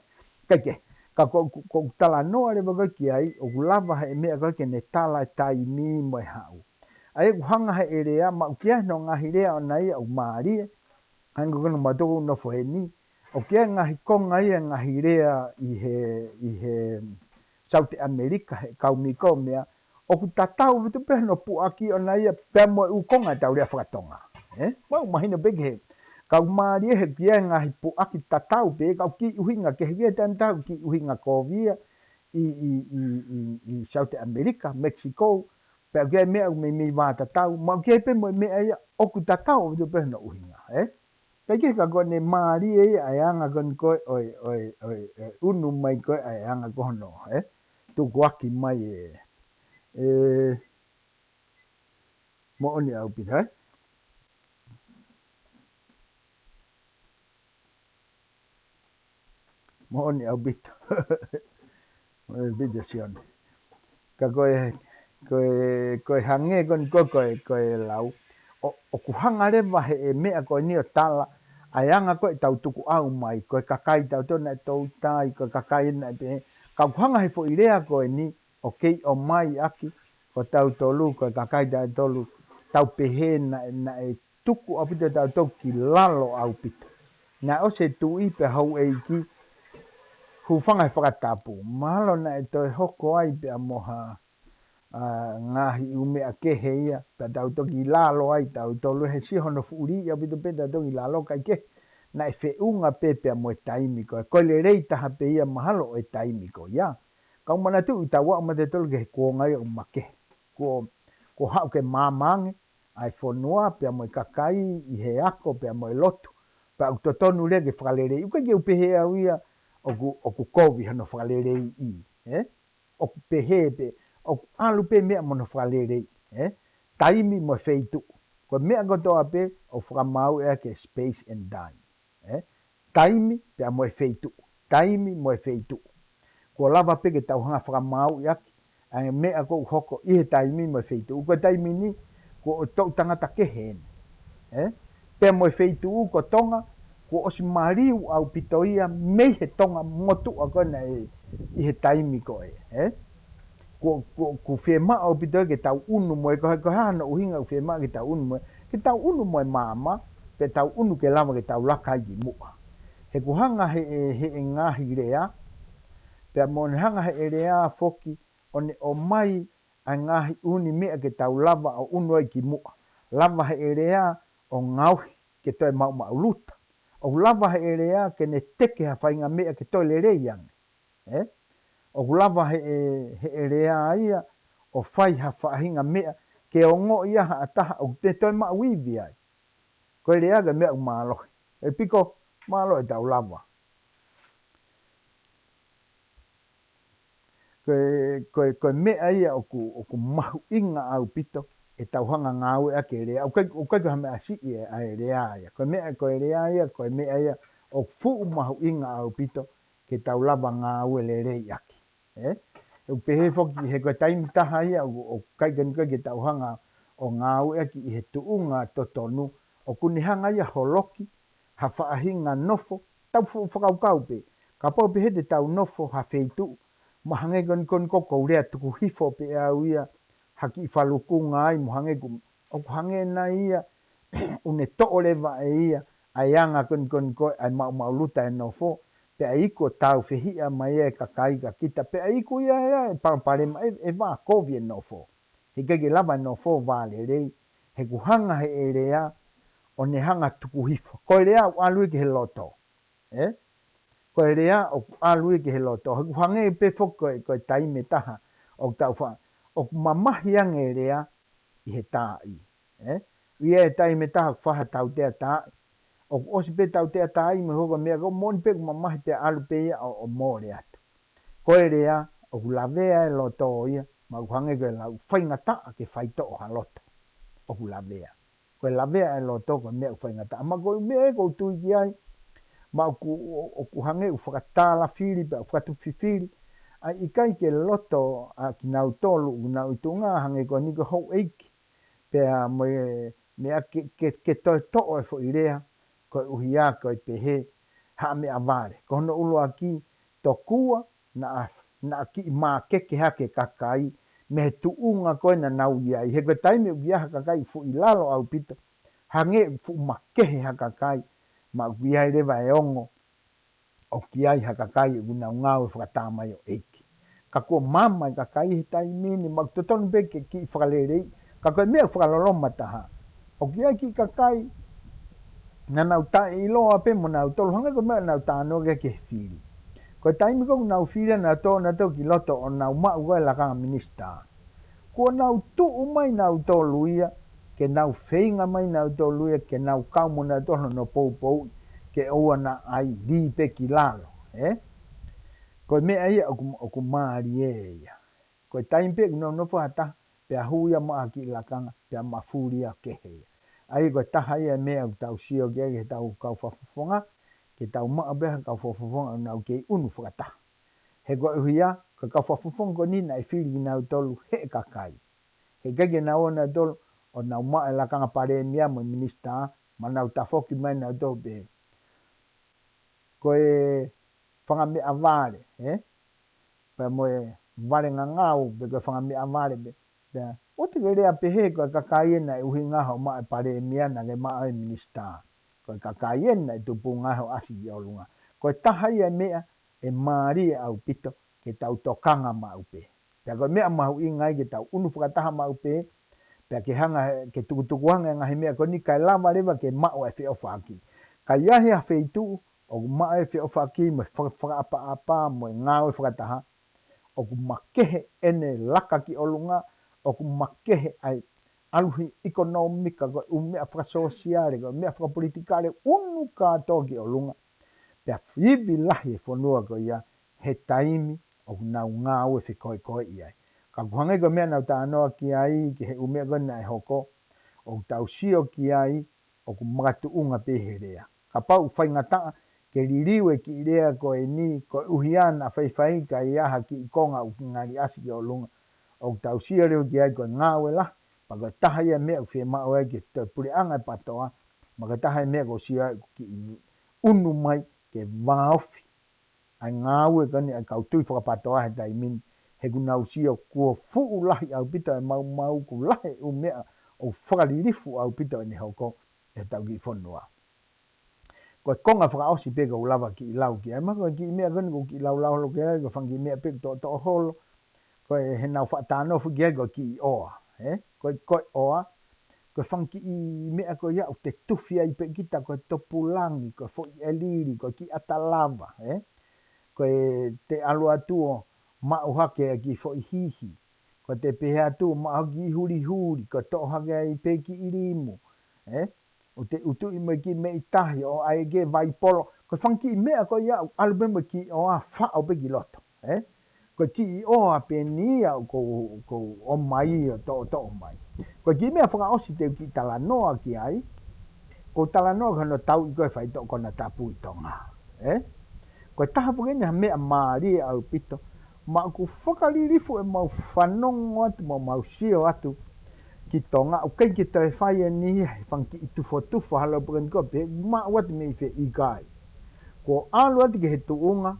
Kae kehe, ka ko, ko, ko e talanoa leva ko ē ki ai, ʻoku lava he meʻa ko ē ke ne tala e taimi mo e haʻu. ʻA ia ʻoku hanga he lea, mo ʻoku ʻi ai hono ngaahi lea ʻona ia ʻoku mālie, hangē ko ē naʻa mou toki nofo heni, ʻoku ʻi ai e ngaahi konga ia e ngaahi lea ʻi he, ʻi he Saute ʻAmelika, he kau miko meʻa, ʻoku tatau ʻaupito pē hono puʻaki ʻona ia pea mo e ʻū konga ʻetau lea faka-Tonga. Ē? Mau mahino pē ki he, ka ʻoku mālie he ʻoku ʻi ai e ngaahi puʻaki tatau pē, ka ʻoku kiʻi ʻuhinga kehe ia, taimi tatau kiʻi ʻuhinga kovi ia ʻi, ʻi, ʻi, ʻi, ʻi Saute ʻAmelika, Mexico, pea ʻoku ʻi ai e meʻa ʻoku meimei vātatau, mo ʻoku ʻi ai pē mo e meʻa ia ʻoku tatau ʻaupito pē hono ʻuhinga, ē? Kae kehe ka ko ʻene mālie ia ʻa e anga ko eni ko ē ʻo e, ʻo e, ʻo e, ʻo e ʻunu mai ko ē ʻa e anga ko hono, ē? Tukuaki mai ē. Ē, moʻoni ʻaupito, ē? Moʻoni ʻaupito. Moʻoni ʻaupito Sione. Ka ko e, ko e, ko e hangē ko eni ko, ko e, ko e lau. ʻO, ʻoku hanga leva he e meʻa ko eni ʻo tala, ʻa e anga ko ē ʻetau tukuʻau mai, ko e kakai tautolu naʻe toutai, ko e kakai naʻe pehē, ka ʻoku hanga he foʻi lea ko eni, ʻo kei ʻomai ʻaki, ko tautolu, ko e kakai tautolu, tau pehē naʻe, naʻe tuku ʻaupito tautolu ki lalo ʻaupito. Naʻe ʻosi e tuʻi pea houʻeiki, hūfanga he fakatapu. Mahalo naʻe toe hoko ai pea mo ha, ā, ngaahi ʻū meʻa kehe ia, pea tau toki lalo ai tautolu he sio hono fuʻu liʻi ʻaupito pē tau toki lalo kae kehe. Naʻe feʻunga pē pea mo e taimi ko ē. Ko e lelei taha pē ia mahalo ʻo e taimi ko ia. Ka ʻoku manatuʻi ʻoku tau aʻu mai tautolu ki he kuonga ia ʻoku makehe. Kuo, kuo haʻu ke maama ange ʻa e fonua, pea mo e kakai, ʻi he ako, pea mo e lotu. Pea ʻoku totonu leva ke fakaleleiʻi. ʻOku ʻikai ke u pehē au ia ʻoku, ʻoku kovi hano fakaleleiʻi, ē? ʻOku pehē pē, ʻoku ʻalu pē meʻa mo hono fakaleleiʻi, ē? Taimi mo e feituʻu. Ko e meʻa kotoa pē ʻoku fakamaauʻi ʻaki e space and time, ē? Taimi pea mo e feituʻu. Taimi mo e feituʻu. Kuo lava pē ke tau hanga fakamaauʻi ʻaki ʻa e meʻa ʻoku hoko ʻi he taimi mo e feituʻu. Ko e taimi ni, kuo toʻu tangata kehe eni, ē? Pea mo e feituʻu ko Tonga, kuo ʻosi maliu ʻaupito ia mei he Tonga motuʻa ko ena ē, ʻi he taimi ko ē, ē? Kuo, kuo, kuo fiemaʻu ʻaupito ia ke tau ʻunu mo e, ko e, ko e hā hono ʻuhinga ʻoku fiemaʻu ke tau ʻunu mo e, ke tau ʻunu mo e maama, pea tau ʻunu ke lava ke tau laka ai ki muʻa. He ʻoku hanga he, he, he ngaahi lea, pea mo ne hanga he lea foki ʻo ne ʻomai ʻa e ngaahi ʻuuni meʻa ke tau lava ʻo ʻunu ai ki muʻa. Lava he lea ʻo ngaohi ke toe maʻumaʻuluta. ʻOku lava he lea ke ne teke ha faʻahinga meʻa ke toe lelei ange. Ē? ʻOku lava he, he lea ia ʻo fai ha faʻahinga meʻa ke ongoʻi ʻa ha taha ʻoku te toe maʻu ivi ai. Ko e lea ko e meʻa ʻoku mālohi. ʻE piko mālohi ʻetau lava. Ko e, ko e, ko e meʻa ia ʻoku, ʻoku mahuʻinga ʻaupito ʻetau hanga ngāueʻaki e lea. ʻOku ʻikai, ʻoku ʻikai ko ha meʻa siʻi ʻa e lea ia. Ko e meʻa, ko e lea ia, ko e meʻa ia ʻoku fuʻu mahuʻinga ʻaupito ke tau lava ngāue lelei ʻaki. Ē? ʻOku pehē foki he ko e taimi taha ia ʻoku, ʻoku ʻikai ke, ʻikai ke tau hanga ʻo ngāueʻaki ʻi he tuʻunga totonu, ʻoku ne hanga ia holoki ha faʻahinga nofo, tau fu-, fakakaukau pē. Kapau pē he te tau nofo ha feituʻu, mo hangē ko eni ko eni ko ʻeku lea tuku hifo pē au ia ha kiʻi falukunga ai, mo hangē ʻoku, ʻoku hangē nai ia ʻoku ne toʻo leva ʻe ia ʻa e anga ko eni ko eni ko ē ʻa e maʻumaʻuluta e nofo, pea iku ʻo tāufehiʻa mai e kakai kia kita, pea iku ia ʻe, ʻe palopalema, ʻe, ʻe vākovi e nofo. He ʻikai ke lava e nofo vālelei, he ʻoku hanga he lea ʻo ne hanga tuku hifo. Ko e lea ʻoku ʻalu ia ki he loto. Ē? Ko e lea ʻoku ʻalu ia ki he loto. He ʻoku hangē pē foki ko e, ko e taimi taha ʻoku tau fa-, ʻoku mamahi ange e lea ʻi he taaʻi. Ē? ʻI he taimi taha ʻoku fai ha tautea taaʻi. ʻOku ʻosi pē tautea taaʻi mo e hoko e meʻa ko ē, moʻoni pē ʻoku mamahi pea ʻalu pē ia ʻo, ʻo mole atu. Ko e lea ʻoku lavea e loto ia, mo ʻoku hangē ko e lau faingataʻa ke faitoʻo ha loto. ʻOku lavea. Ko e lavea e loto ko e meʻa ʻoku faingataʻa. Mo e ko e meʻa ē ʻoku ou tui ki ai, mo ʻoku, ʻo, ʻoku hangē ʻoku fakatālafili pea ʻoku fakatufifili ʻa e ʻikai ke loto ʻa kinautolu ʻoku nau ʻi tuʻunga hangē ko eni ko e houʻeiki. Pea mo e meʻa ke, ke, ke toe toʻo e foʻi lea, koeʻuhi ko e pehē ha meʻavale. Ko hono ʻuluaki, tokua naʻa, naʻa kiʻi mākeke hake e kakai mei he tuʻunga ko ē naʻa nau ʻi ai. He ko e taimi ʻoku ʻi ai ha kakai fuʻu ʻi lalo ʻaupito, hangē fuʻu makehe ha kakai, mo ʻoku ʻi ai leva e ongo ʻoku ʻi ai ha kakai ʻoku nau ngāue fakatamaioʻeiki. Ka kuo maama e kakai he taimi ni, mo ʻoku totonu pē ke kiʻi fakaleleiʻi. Ka ko e meʻa fakaloloma taha, ʻoku ʻi ai kiʻi kakai naʻa nau taʻeʻiloa pē mo nautolu, hangē ko e meʻa naʻa nau talanoa ki ai ki he fili. Ko e taimi ko ē ʻoku nau fili ai nautolu, nautolu ki loto ʻo nau maʻu ko ē e lakanga minisitā, kuo nau tuʻu mai nautolu ia, ke nau feinga mai nautolu ia, ke nau kau mo nautolu hono poupouʻi, ke ʻoua naʻa ʻai lī pē ki lalo, ē? Ko e meʻa ia ʻoku, ʻoku mālie ia. Ko e taimi pē ʻoku nau nofo ha taha, pea hū ia maʻa ha kiʻi lakanga, pea mafuli ia kehe ia. ʻA ia ko e taha ia e meʻa ʻoku tau sio ki ai heʻetau kau fakafofonga, ke tau maʻu pē ha kau fakafofonga ʻoku nau kei ʻunu fakataha. He koeʻuhi ko e kau fakafofonga ko eni naʻe fili kinautolu he kakai. He ʻikai ke nau ō nautolu ʻo nau maʻu e lakanga palēmia mo e minisitā, mo nau tafoki mai nautolu pē ko e fanga meʻavale, ē? Pea mo e vale ngangau, pe ko e fanga meʻavale pē. Pea ʻoua te ke lea pehē ko e kakai ē naʻe ʻuhinga hoʻo maʻu e palēmia, naʻa ke maʻu e minisitā. Ko e kakai ē naʻe tupunga ai hoʻo ʻasi ki ʻolunga. Ko e taha ia e meʻa ʻe mālie ʻaupito ke tau tokanga maʻu pē. Pea ko e meʻa mahuʻinga ia ke tau ʻunu fakataha maʻu pē, pea ke hanga he, ke tukutuku ange e ngaahi meʻa ko eni kae lava leva ke maʻu e feʻofaʻaki. Ka ʻi ai ha feituʻu ʻoku maʻu e feʻofaʻaki mo e faka-, fakaʻapaʻapa mo e ngāue fakataha, ʻoku makehe ʻene laka ki ʻolunga, ʻoku makehe ai ʻalu he ʻekonōmika, ko e ʻū meʻa fakasōsiale, ko e meʻa fakapolitikale, ʻunu kātoa ki ʻolunga. Pea ivi lahi e fonua ko ia he taimi ʻoku nau ngāue fekoekoeʻi ai. Ka ʻoku hangē ko e meʻa naʻa ku talanoa ki ai, ki he ʻū meʻa ko ē naʻe hoko, ʻoku tau sio ki ai, ʻoku makatuʻunga pē he lea. Kapau ʻoku faingataʻa ke liliu e kiʻi lea ko eni, koeʻuhi naʻa faifai kae ʻi ai ha kiʻi konga ʻoku ngali ʻasi ki ʻolunga, ʻoku tau sio leva ki ai ko e ngāue lahi, pea ko e taha ia e meʻa ʻoku fiemaʻu ai ke toe puleʻanga e PATOA, mo e taha e meʻa ʻoku ou sio ai ʻoku kiʻi ʻunu mai ke vāofi ʻa e ngāue ko eni ʻa e kau tui faka-PATOA he taimi ni, he ʻoku nau sio kuo fuʻu lahi ʻaupito e maumau, kuo lahi e ʻū meʻa ʻoku fakalilifu ʻaupito ʻene hoko ʻi hotau kiʻi fonua. Ko e konga fakaʻosi pē ʻoku ou lava kiʻi lau ki ai, ma ko e kiʻi meʻa ko eni ʻoku ou kiʻi laulau holo ki ai, ko e fanga kiʻi meʻa pē ʻoku toʻotoʻo holo, ko e he naʻa ku faʻa talanoa foki ki ai ko e kiʻi ʻoa, ē? Ko e, ko e ʻoa, ko e fanga kiʻi meʻa ko ia ʻoku te tufi ai pē kita, ko e topulangi, ko e foʻi ʻelili, ko e kiʻi ʻata lava, ē? Ko e te ʻalu atu ʻo maʻu hake e kiʻi foʻi hihi, ko e te pehē atu ʻo maʻu hake e kiʻi hulihuli, ko e toʻo hake ai pē e kiʻi limu, ē? ʻO te utuʻi mo e kiʻi meʻi tahi, ʻo ʻai e kiʻi vaipolo. Ko e fanga kiʻi meʻa ko ia ʻoku ʻalu pē mo e kiʻi ʻoa faʻo pē ki loto, ē? Ko e kiʻi ʻoa pē eni ia ʻoku ou, ʻoku ou ʻomai ʻo toʻotoʻo mai. Ko e kiʻi meʻa fakaʻosi te u kiʻi talanoa ki ai, ʻoku ou talanoa ki hono tauʻi ko ē e faitoʻo konatapu ʻi Tonga, ē? Ko e taha foki eni ha meʻa mālie ʻaupito, ma ʻoku fakalilifu ʻemau fanongo atu, mo ʻemau sio atu ki Tonga, ʻoku ʻikai ke toe fai eni ia he fanga kiʻi tufotufa holo pē eni ko ē, pe maʻu atu mei fē, ʻikai. Kuo ʻalu atu ki he tuʻunga,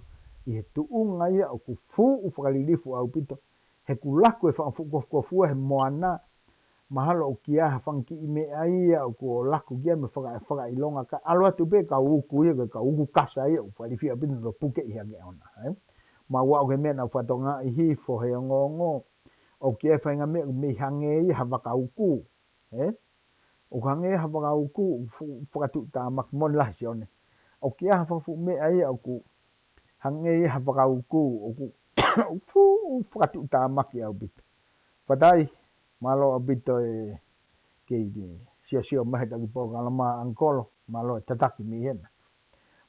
ʻi he tuʻunga ia ʻoku fuʻu fakalilifu ʻaupito, he ʻoku laku e fanga fuʻu kofukofua he moana, mahalo ʻoku ʻi ai ha fanga kiʻi meʻa ia ʻoku laku ki ai mo e faka-, fakaʻilonga, kae ʻalu atu pē e kau uku ia, ko e kau uku kasa ia ʻoku fakalilifu ʻaupito ʻo pukeʻi hake ʻona, ē? Mahalo ko e meʻa naʻa ku fakatokangaʻi hifo he ongoongo, ʻoku ʻi ai e faʻahinga meʻa ʻoku mei hangē ia ha vaka uku, ē? ʻOku hangē ha vaka uku, fu-, fakatuʻutāmaki, moʻoni lahi Sione. ʻOku ʻi ai ha fanga fuʻu meʻa ia ʻoku hangē ia ha vaka uku, ʻoku, ʻoku fuʻu fakatuʻutāmaki ʻaupito. Fatai, mālō ʻaupito e kei ke siosio mai he taki polokalama ʻangikolo, mālō e tataki mei hena.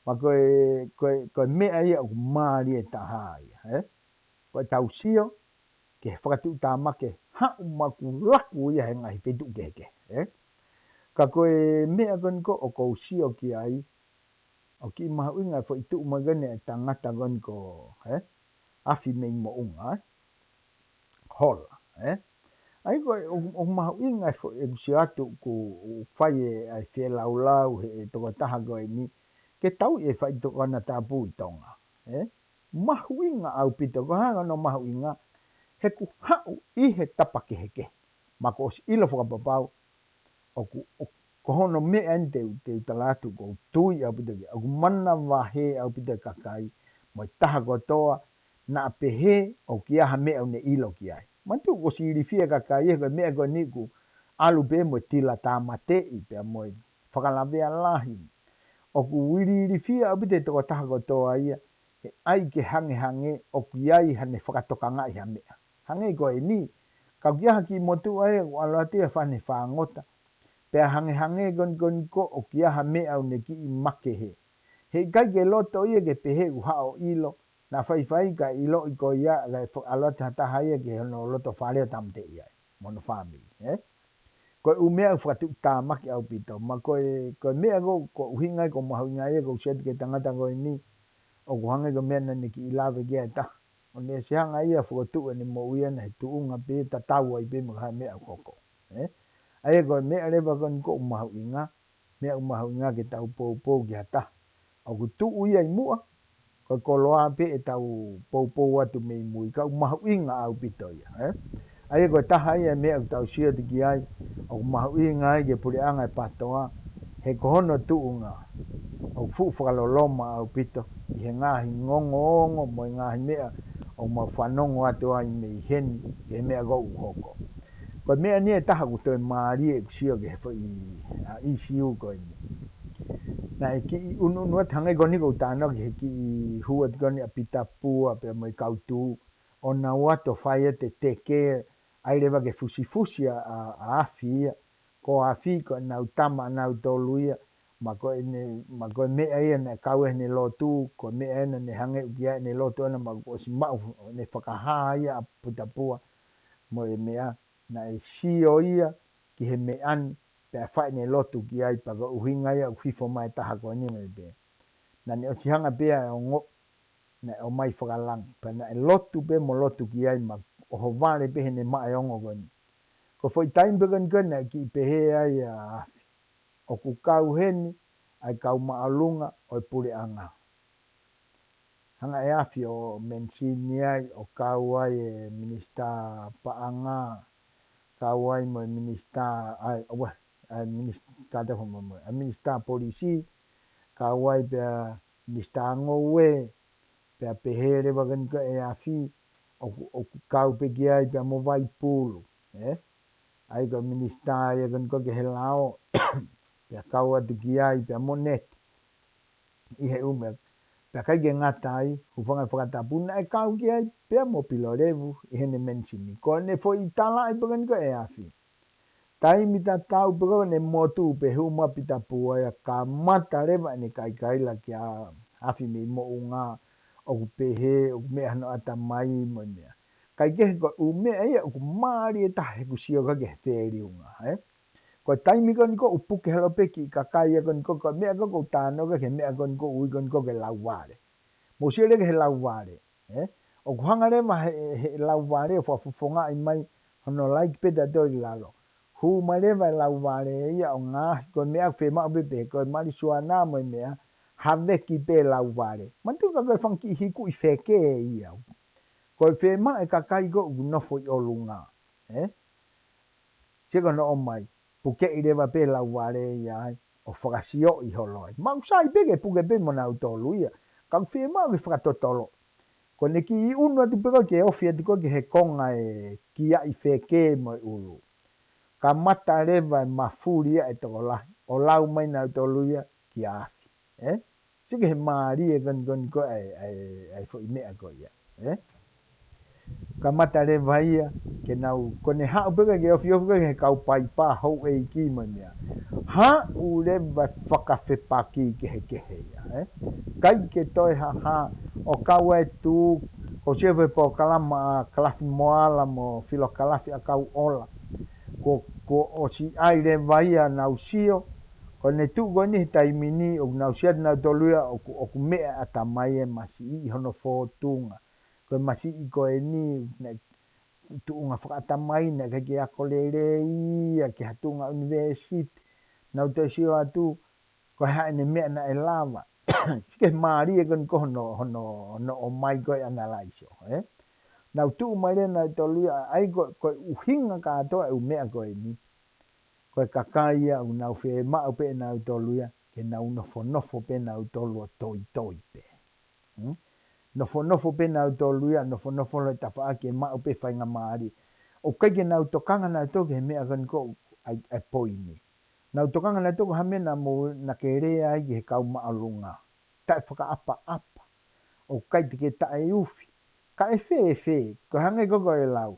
Ma ko e, ko e, ko e meʻa ia ʻoku mālie taha ia, ē? Ko e tau sio ki he fakatuʻutāmaki, haʻu mo ʻoku laku ia he ngaahi feituʻu kehekehe, ē? Ka ko e meʻa ko eni ko ē ʻoku ou sio ki ai, ʻoku kiʻi mahuʻinga e foʻi tuʻu mai ko eni e tangata ko eni ko, ē? Afi mei Moʻunga, ē? Hola, ē? ʻA ia ko e, ʻoku, ʻoku mahuʻinga e foʻi, ʻeku sio atu ʻoku, ʻoku fai e, ʻa e feilaulau he, he tokotaha ko eni, ke tauʻi e faitoʻo konatapu ʻi Tonga, ē? Mahuʻinga ʻaupito, ko e hā hono mahuʻinga, he ʻoku haʻu ʻi he tapa kehekehe. Ma kuo ʻosi ʻilo fakapapau, ʻoku, ʻo, ko hono meʻa eni te u, te u tala atu ʻoku ou tui ʻaupito ki ai, ʻoku manavahē ʻaupito e kakai, mo e taha kotoa, naʻa pehē ʻoku ʻi ai ha meʻa ʻoku ne ʻilo ki ai. Manatuʻi kuo ʻosi ilifia e kakai, he ko e meʻa ko eni ʻoku ʻalu pē mo e tila tāmateʻi, pea mo e fakalavea lahi. ʻOku iliilifia ʻaupito e tokotaha kotoa ia, he ʻai ke hangehangē ʻoku ʻi ai haʻane fakatokangaʻi ha meʻa. Hangē ko eni, ka ʻoku ʻi ai ha kiʻi motuʻa ia ʻoku ʻalu atu ia ʻo fai haʻane fāngota. Pea hangehangē ko eni ko eni ko ē ʻoku ʻi ai ha meʻa ʻoku ne kiʻi makehe. He ʻikai ke loto ia ke pehē ʻoku haʻu ʻo ʻilo, naʻa faifai kae ʻiloʻi ko ia, kae fa-, ʻalu atu ha taha ia ki hono loto fale ʻo tāmateʻi ai mo hono fāmili, ē? Ko e ʻū meʻa ʻoku fakatuʻutāmaki ʻaupito. Ma ko e, ko e meʻa ko, ko e ʻuhinga ia ʻoku mahuʻinga ia ʻoku ou sio atu ki he tangata ko eni, ʻoku hangē ko e meʻa naʻa ne kiʻi lave ki ai e taha. ʻO ne ʻosi hanga ia ʻo fokotuʻu ʻene moʻui ʻana he tuʻunga pē tatau ai pē mo e hā e meʻa ʻoku hoko, ē? ʻA ia ko e meʻa leva ko eni ʻoku mahuʻinga, meʻa ʻoku mahuʻinga ke tau poupou ki ha taha ʻoku tuʻu ia ʻi muʻa, ko e koloa pē ʻetau poupou atu mei mui, ka ʻoku mahuʻinga ʻaupito ia, ē? ʻA ia ko e taha ia e meʻa ʻoku tau sio atu ki ai, ʻoku mahuʻinga ai ki he puleʻanga e PATOA, he ko hono tuʻunga ʻoku fuʻu fakaloloma ʻaupito ʻi he ngaahi ongoongo mo e ngaahi meʻa ʻoku mau fanongo atu ai mei heni, ki he meʻa ʻoku hoko. Ko e meʻa eni e taha ʻoku toe mālie ʻeku sio ki he foʻi, ʻa, ʻisiū ko eni. Naʻe kiʻi ʻunuʻunu atu, hangē ko eni ʻoku ou talanoa ki he kiʻi hū atu ko eni ʻa Pita Pua pea mo e kau tū, ʻo nau ō atu ʻo fai atu e teke ʻAi leva ke fusifusi ʻa, ʻa, ʻa Afi ia. Ko Afi ko ʻenau tama ʻanautolu ia, ma ko ʻene, ma ko e meʻa ia naʻe kau ʻene lotu, ko e meʻa ia naʻe hangē ʻoku ʻi ai ʻene lotu ʻana ma kuo ʻosi maʻu ʻene fakahā ia ʻa Putapua mo e meʻa, naʻe sio ia ki he meʻa ni, pea fai ʻene lotu ki ai, pea ko e ʻuhinga ia ʻoku hifo mai e taha ko eni mai pē. Naʻa ne ʻosi hanga pē ʻa e ongo, naʻe ʻomai fakalangi, pea naʻe lotu pē mo lotu ki ai ma ʻohovale pē heʻene maʻu e ongo ko eni. Ko e foʻi taimi pē ko eni ko ē naʻe kiʻi pehē ai ʻa Afi, ʻoku kau heni ʻa e kau māʻolunga ʻo e puleʻanga. Hanga ʻe Afi ʻo mention ai, ʻo kau ai e minisitā paʻanga, kau ai mo e minisitā, ʻa e, ʻa e, ʻa e minisitā te homo mo, ʻa e minisitā polisi, kau ai pea minisitā ngoue, pea pehē leva ko eni ko ē ʻe Afi, ʻoku, ʻoku kau pē ki ai pea mo Vaipulu, ē? ʻA ia ko e minisitā ia ko eni ko ē ki he lao, pea kau atu ki ai pea mo Neti. ʻI he ʻū meʻa, pea ʻikai ke ngata ai, hūfanga he fakatapu naʻe kau ki ai pea mo Pilolevu ʻi heʻene mention. Ko ʻene foʻi talaʻi pē ko eni ko ē ʻe Afi. Taimi tatau pē ko ē naʻa ne motu pē hū mai ʻa Putapua ia, kamata leva ʻene kaikaila kia Afi mei moʻunga, ʻoku pehē, ʻoku meʻa hono ʻatamai mo e meʻa. Kae kehe ko e ʻū meʻa ia ʻoku mālie taha he ʻoku sio ki ai ki he feliunga, ē? Ko e taimi ko eni ko ē ʻoku puke holo pē kiʻi kakai ia ko eni ko ē, ko e meʻa ko ē ʻoku ou tānaki ki he meʻa ko eni ko ē ʻoku ui ko eni ko ē ko e lauvale. Mou sio leva ki he lauvale, ē? ʻOku hanga leva he, he lauvale ʻo fakafofongaʻi mai hono laiki pē tautolu ʻi lalo. Hū mai leva e lauvale ia ʻo ngaohi ko e meʻa ʻoku fiemaʻu pē pē, ko e malisuana mo e meʻa, haveki pē lauvale. Manatuʻi ka ko e fanga kiʻi hikuʻi feke ia. Ko e fiemaʻu e kakai ko ē ʻoku nofo ʻi ʻolunga, ē? Sio ko hono ʻomai, pukeʻi leva pē lauvale ia ai, ʻo fakasioʻi holo ai. Maʻu sai pē ke puke pē mo nautolu ia, ka ʻoku fiemaʻu ke fakatotolo. Ko ʻene kiʻi ʻunu atu pē ko ē ke ofi atu ko ē ki he konga e kiaʻi feke mo e ʻulu. Kamata leva e mafuli ia e tokolahi, ʻo lau mai nautolu ia kia Afi, ē? Sio ki he mālie ko eni ko eni ko ē ʻa e, ʻa e, ʻa e foʻi meʻa ko ia, ē? Kamata leva ia, ke nau, ko ʻene haʻu pē ko ē ke ofiofi ko ē ki he kau paipa houʻeiki mo e meʻa. Haʻu leva fakafepaki kehekehe ia, ē? ʻIkai ke toe hahā, ʻo kau e tū, ko e sio he polokalama ʻa Kalafi Moala mo Filo Kalafi ʻa Kauʻola. Ko, ko ʻosi ʻai leva ia nau sio, ko ʻene tuʻu ko eni he taimi ni, ʻoku nau sio atu nautolu ia, ʻoku, ʻoku meʻa ʻatamai e masiʻi ʻi hono fōtunga. Ko e masiʻi ko eni, naʻe tuʻunga fakaʻatamai, naʻe ʻikai ke ako lelei ia ki ha tuʻunga ʻunivēsiti. Nau toe sio atu, ko e hā ʻene meʻa naʻe lava. Sio ki he mālie ko eni ko ē hono, hono, hono ʻomai ko ē ʻanalaiso, ē? Nau tuʻu mai leva nautolu ia, ʻa ia ko, ko e ʻuhinga kātoa e ʻū meʻa ko eni. Ko e kakai ia ʻoku nau fiemaʻu pē ʻe nautolu ia, ke nau nofonofo pē nautolu ʻo toitoi pē. Hmm? Nofonofo pē nautolu ia, nofonofo holo he tafaʻaki ʻe maʻu pē faingamālie. ʻOku ʻikai ke nau tokanga nautolu ki he meʻa ko eni ko ē ʻa e, ʻa e poini. Nau tokanga nautolu ki ha meʻa naʻa mou, naʻa ke lea ai ki he kau māʻolunga. Taʻefakaʻapaʻapa. ʻOku ʻikai te ke taʻeufi. Ka ʻe fēfē, ko e hangē ko ē ko e lau.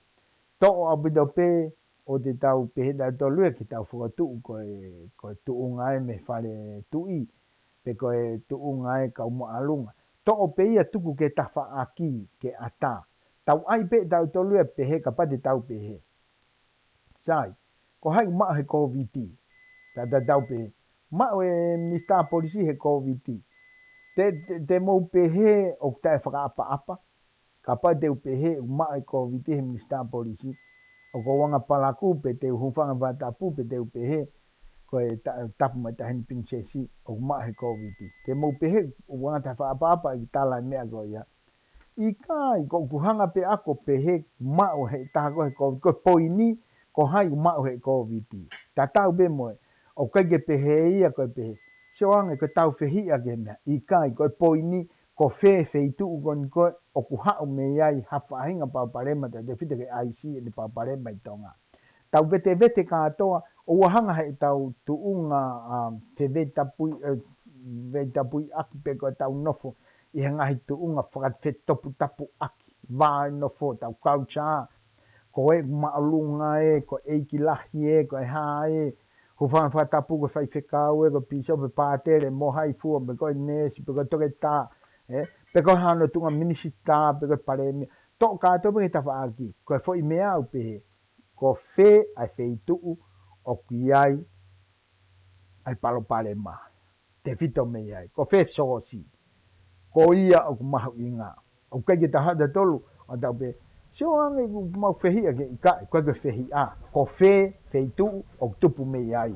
Toʻo ʻaupito pē ʻo te tau pehē nautolu ia ke tau fokotuʻu ko e, ko e tuʻunga ē mei he fale tuʻi, pe ko e tuʻunga ē kau māʻolunga. Toʻo pē ia tuku ki he tafaʻaki, ki he ʻatā. Tau ʻai pē ʻe tautolu ia pehē, kapau te tau pehē. Sai, ko hai ʻoku maʻu he Kōviti? Tau, tau, tau pehē, maʻu e minisitā polisi he Kōviti. Te, te, te mou pehē ʻoku taʻefakaʻapaʻapa. Kapau te u pehē ʻoku maʻu e Kōviti he minisitā polisi, ʻoku ou anga palakū pe te u hūfanga he fakatapu pe te u pehē, ko e ta-, tapu mai Taʻahine Pilinisesi, ʻoku maʻu he Kōviti. Te mou pehē ʻoku anga taʻefakaʻapaʻapa ʻeku tala e meʻa ko ia. ʻIkai, ko ʻeku hanga pē ʻaku ʻo pehē maʻu he taha ko ē he Kōviti, ko e poini, ko hai ʻoku maʻu he Kōviti. Tatau pē mo e, ʻoku ʻikai ke pehē ia ko e pehē. Sio ange ko e taufehiʻa ki he meʻa. ʻIkai, ko e poini, ko fē feituʻu ko eni ko ē ʻoku haʻu mei ai ha faʻahinga palopalema tautefito ki he ʻaisi ʻene palopalema ʻi Tonga. Tau vetevete kātoa, ʻoua hanga heʻetau tuʻunga, um, feveitapui, eh, veitapuiʻaki pe ko ʻetau nofo ʻi he ngaahi tuʻunga fakafetoputapuʻaki, vā e nofo, tau culture, ko e māʻolunga ē, ko e ʻeiki lahi ē, ko e hā ē, hūfanga he fakatapu ko e faifekau ē, ko e pīsope, pātele, mo hai fua, pe ko e neesi, pe ko e toketā, ē, pe ko hano tuʻunga minisitā, pe ko e palēmia. Toʻo kātoa pē ki he tafaʻaki, ko e foʻi meʻa ʻoku pehē, ko fē ʻa e feituʻu ʻoku ʻi ai ʻa e palopalema. Tefito mei ai. Ko fē sōsi. Ko ia ʻoku mahuʻinga. ʻOku ʻikai ke tau haʻu tautolu ʻo tau pehē, sio ange ʻoku mau fehiʻa ki he ʻikai, ʻikai ke fehiʻa. Ko fē feituʻu ʻoku tupu mei ai.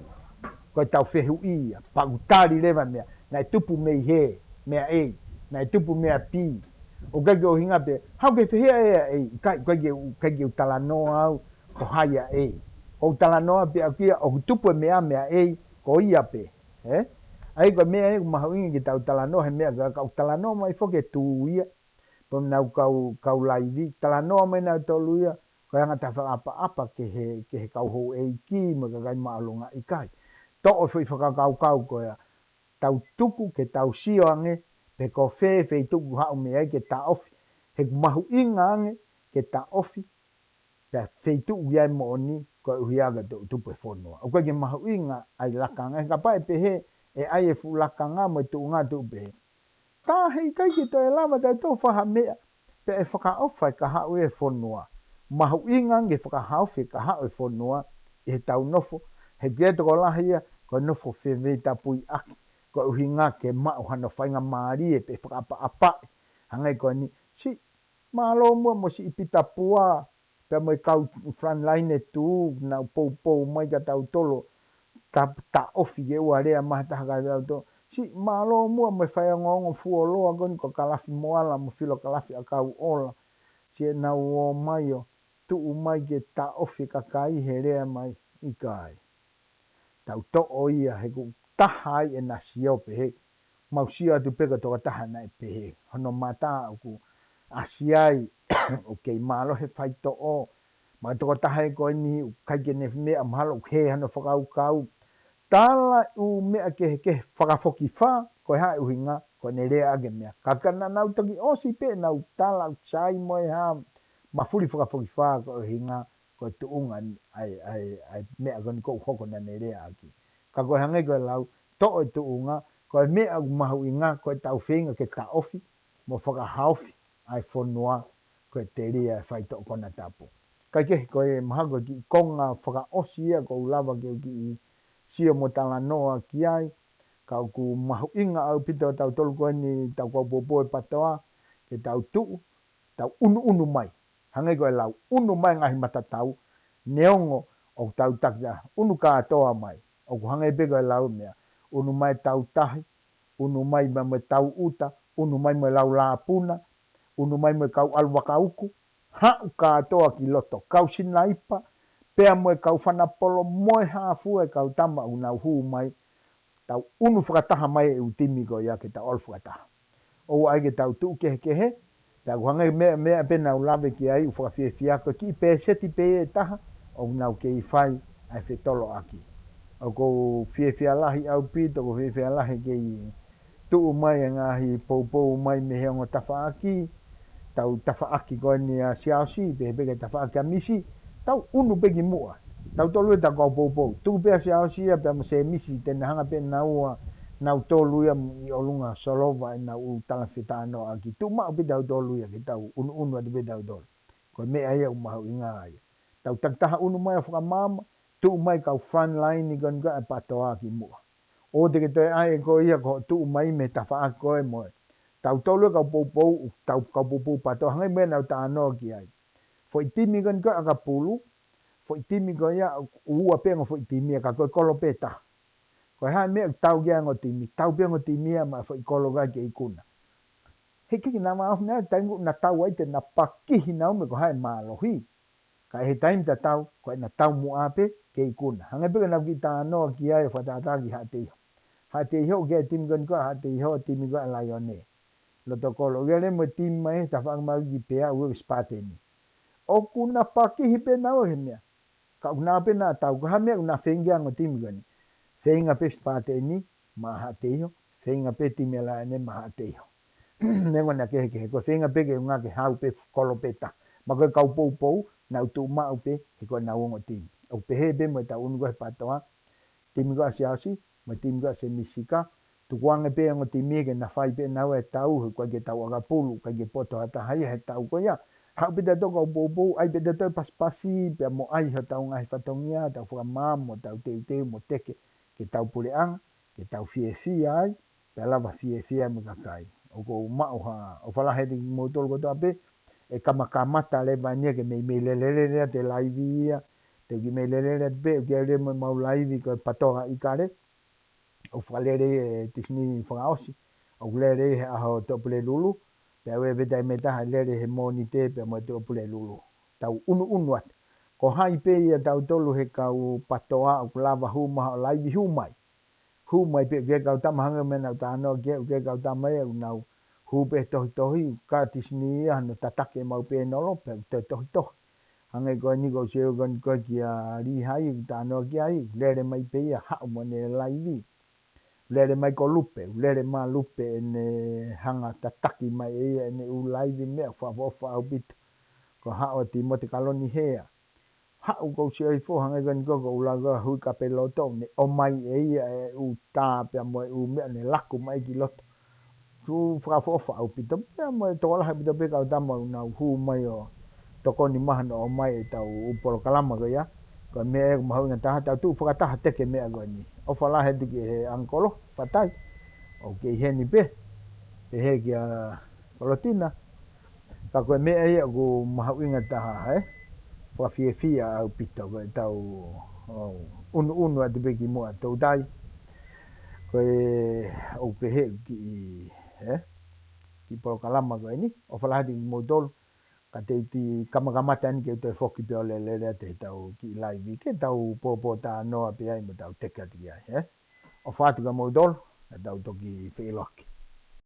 Ko ʻetau fehuʻi ia. Pea ʻoku tali leva e meʻa. Naʻe tupu mei hē, meʻa ʻEi. Naʻe tupu meia Pī. ʻOku ʻikai ke ʻuhinga pē, haʻu ke fehiʻa ʻe ʻEi. ʻIkai, ʻikai ke, ʻikai ke u talanoa au ko hai ʻa ʻEi. ʻOku ou talanoa pē au kia, ʻoku tupu e meʻa, meia ʻEi, ko ia pē. Ē? ʻA ia ko e meʻa ia ʻoku mahuʻinga ke tau talanoa he meʻa ka, ka ʻoku talanoa mai foki e tū ia. Pea mo ʻenau kau, kau laivi, talanoa mai nautolu ia, ko e anga e fakaʻapaʻapa ki he, ki he kau houʻeiki, mo e kakai māʻolunga, ʻikai. Toʻo e foʻi fakakaukau ko ia, tau tuku ke tau sio ange, pe ko fē feituʻu ʻoku haʻu mei ai ke taʻofi. He ʻoku mahuʻinga ange ke taʻofi, pea feituʻu ia ʻe moʻoni, koeʻuhi ko e tuʻutupu e fonua. ʻOku ʻikai ke mahuʻinga ʻa e lakanga, he kapau ʻe pehē, ʻe ʻai e fuʻu lakanga mo e tuʻunga tuʻu pehē. Tā heʻikai ke toe lava tautolu fai ha meʻa, pea ʻe fakaʻofa e kahaʻu e fonua. Mahuʻinga ange ke fakahaofi e kahaʻu e fonua, ʻi heʻetau nofo, he ʻoku ʻi ai e tokolahi ia, ko e nofo feveitapuiʻaki, koeʻuhi ke maʻu hano faingamālie pe fakaʻapaʻapaʻi. Hangē ko eni, siʻi mālō muʻa mo siʻi Pita Pua, pea mo e kau frontline ʻe tū, nau poupou mai kia tautolu, ta, taʻofi ke ʻoua lea mai ha taha kia tautolu. Siʻi mālō muʻa mo e faiongoongo fuoloa ko eni ko Kalafi Moala mo Filo Kalafi ʻAkauʻola. Siʻenau ō mai ʻo tuʻu mai ke taʻofi e kakai he lea mai, ʻikai. Tau toʻo ia he ʻoku taha ai ʻena sio pehē. Mau sio atu pē ko e tokotaha naʻe pehē. Hono mata ʻoku ʻasi ai, ʻoku kei mālohi e faitoʻo. Mo e tokotaha ē ko eni ʻoku ʻikai ke ne meʻa mahalo ʻoku hē hano fakakaukau. Tala ʻū meʻa kehekehe fakafokifā, ko e hā e ʻuhinga, ko ʻene lea ʻaki e meʻa. Ka ka naʻa nau toki ʻosi pē ʻenau tala ʻū sai mo e hā mafuli fakafokifā, ko e ʻuhinga, ko e tuʻunga ʻa e, ʻa e, ʻa e meʻa ko eni ʻoku hoko naʻa ne lea ʻaki. Ka ko e hangē ko e lau, toʻo e tuʻunga, ko e meʻa ʻoku mahuʻinga, ko ʻetau feinga ke taʻofi, mo fakahaofi ʻa e fonua, ko e telia e faitoʻo konatapu. Kaikehe ko e mahalo ko e kiʻi konga fakaʻosi ia ʻoku ou lava ke u kiʻi sio mo talanoa ki ai, ka ʻoku mahuʻinga ʻaupito tautolu ko eni tau kau poupou e PATOA, ke tau tuʻu, tau ʻunuʻunu mai. Hangē ko e lau, ʻunu mai e ngaahi matatau, neongo ʻoku tau takitaha, ʻunu kātoa mai. ʻOku hangē pē ko e lau meʻa, ʻunu mai e tau tahi, ʻunu mai mo, mo e tau ʻuta, ʻunu mai mo e lau lāpuna, ʻunu mai mo e kau ʻalu vakauku, haʻu kātoa ki loto, kau sinaipa, pea mo e kau fanapolo mo e hā fua e kau tama ʻoku nau hū mai, tau ʻunu fakataha mai e ʻū timi ko ia ke tau ʻalu fakataha. ʻOua ʻai ke tau tuʻu kehekehe, pea ʻoku hangē meʻa, meʻa pē naʻa ku lave ki ai, ʻoku fakafiefia ko e kiʻi pēseti pē ʻe taha, ʻoku nau kei fai ʻa e fetoloʻaki. ʻOku ou fiefia lahi ʻaupito, ʻoku ou fiefia lahi kei tuʻu mai e ngaahi poupou mai mei he ongo tafaʻaki, tau tafaʻaki ko eni ʻa Siaosi, pehē pē ki he tafaʻaki ʻa Misi, tau ʻunu pē ki muʻa. Tautolu ē tau kau poupou. Tuku pē ʻa Siaosi ia pea mo Sēmisi, te na hanga pē naua, nautolu ia ʻi ʻolunga solova ʻenau ʻū talafetalanoaʻaki. Tuʻu maʻu pē tautolu ia ke tau ʻunuʻunu atu pē tautolu. Ko e meʻa ia ʻoku mahuʻinga ia. Tau takitaha ʻunu mai ʻo fakamaama, tuʻu mai kau frontline ko eni ko e PATOA ki muʻa. ʻOua te ke toe ʻai ʻe koe ia ko hoʻo tuʻu mai mei he tafaʻaki ko ē mo e. Tautolu e kau poupou, tau kau poupou PATOA, hangē meʻa naʻa ku talanoa ki ai. Foʻi timi ko eni ko e ʻakapulu, foʻi timi ko ia ʻoku ua pē ongo foʻi timi ia ka ko e kolo pē taha. Ko e hā e meʻa ʻoku tau ki ai e ongo timi, tau pē ongo timi ia maʻa e foʻi kolo ko ē ke ikuna. He ʻikai ke na maʻu naʻa taimi ʻoku na tau ai te na pakihi naua mo e ko hai e mālohi. Ka ʻi he taimi tatau, ko ʻena taumuʻa pē ke ikuna. Hangē pē ko ʻena kiʻi talanoa ki ai ʻo fakatātā ki Haʻateiho. Haʻateiho ʻoku ʻi ai e timi ko eni ko e Haʻateiho, timi ko e Laione. Loto kolo, ʻoku ʻi ai leva mo e timi mai he tafaʻaki mai ki Peau ʻoku ʻi ai e Spartan. ʻOku na pakihi pē naua he meʻa. Ka ʻoku na pē na tau, ko e hā e meʻa ʻoku na feinga ki ai e ongo timi ko eni. Feinga pē Spartan maʻa Haʻateiho, feinga pē timi Laione maʻa Haʻateiho. Neongo naʻa kehekehe, ko e feinga pē ke ʻuhinga ke haʻu pē kolo pē taha. Mo e ko e kau poupou, Nau tuʻu maʻu pē, he ko ʻenau ongo timi. ʻOku pehē pē mo ʻetau ʻunu ko ē he PATOA, timi ko ē ʻa Siaosi, mo e timi ko ē ʻa Semisika, tukuange pē ongo timi ke na fai pē ʻenau ʻa e tau, he ʻoku ʻikai ke tau ʻakapulu, ʻikai ke poto ha taha ia he tau ko ia. Haʻu pē tautolu kau poupou, ʻai pē tautolu e pasipasi, pea mo ʻai hotau ngaahi fatongia, tau fakamaama, tau teuteu, mo teke, ke tau puleʻanga, ke tau fiefia ai, pea lava fiefia mo e kakai. ʻOku ou maʻu ha, ʻofa lahi atu kimoutolu kotoa pē, ʻe kamakamata leva eni ia ke meimei lelelele atu e laivi ia, te u kiʻi mei lelele atu pē, ʻoku ʻi ai leva mo ʻemau laivi ko e PATOA ʻIkale, ʻoku fakalele ʻe Tisini fakaʻosi, ʻoku lele he ʻaho Tuʻapulelulu, pea ʻoku ʻi ai pē taimi ʻe taha lele he Mōnite pea mo e Tuʻapulelulu. Tau ʻunuʻunu atu. Ko hai pē ia tautolu he kau PATOA ʻoku lava hū mai haʻo laivi, hū mai. Hū mai pē, ʻoku ʻi ai e kau tama hangē ko e meʻa naʻa ku talanoa ki ai, ʻoku ʻi ai e kau tama ia ʻoku nau hū pē tohitohi, ʻoku ʻikai ke ʻi ai ha sini ia, ʻoku nau tataki ʻemau pēnolo, pea ʻoku toe tohitohi. Hangē ko eni ʻoku ou sio ko eni ko ē kia Lihai, ʻoku talanoa ki ai, lele mai pē ia, haʻu mo ʻene laivi. Lele mai ko Lupe, lele mai Lupe ʻene hanga tataki mai ʻe ia ʻene ʻū laivi, meʻa fakaʻofoʻofa ʻaupito. Ko e haʻu ʻa Timote Kaloni Hea. Haʻu ʻoku ou sio hifo hangē ko eni ko ē ʻoku ou lau ko ē hui kapeloto, ne ʻomai ʻe ia e ʻū tā pea mo e ʻū meʻa ne laku mai ki loto. Fuʻu fakaʻofoʻofa ʻaupito pea mo e tokolahi ʻaupito pē kau tama ʻoku nau hū mai ʻo tokoni mai ʻo ʻomai ʻetau ʻū polokalama ko ia. Ko e meʻa ia ʻoku mahuʻinga taha, tau tuʻu fakataha teke meʻa ko eni. ʻOfa lahi atu ki he ʻangikolo, Fatai. ʻOku kei heni pē, pehē kia Kolotina. Ka ko e meʻa ia ʻoku mahuʻinga taha, ē? Fakafiefia ʻaupito ko ʻetau, ʻo, ʻunuʻunu atu pē ki muʻa, Toutai. Ko e, ʻoku pehē kiʻi, ē? Kiʻi polokalama ko eni, ʻofa lahi atu kimoutolu, ka te u kiʻi kamakamata eni ke u toe foki pē ʻo lelele atu heʻetau kiʻi laivi, ke tau pōpōtalanoa pē ai mo tau teke atu ki ai, ē? ʻOfa atu kia moutolu, ka tau toki feʻiloaki.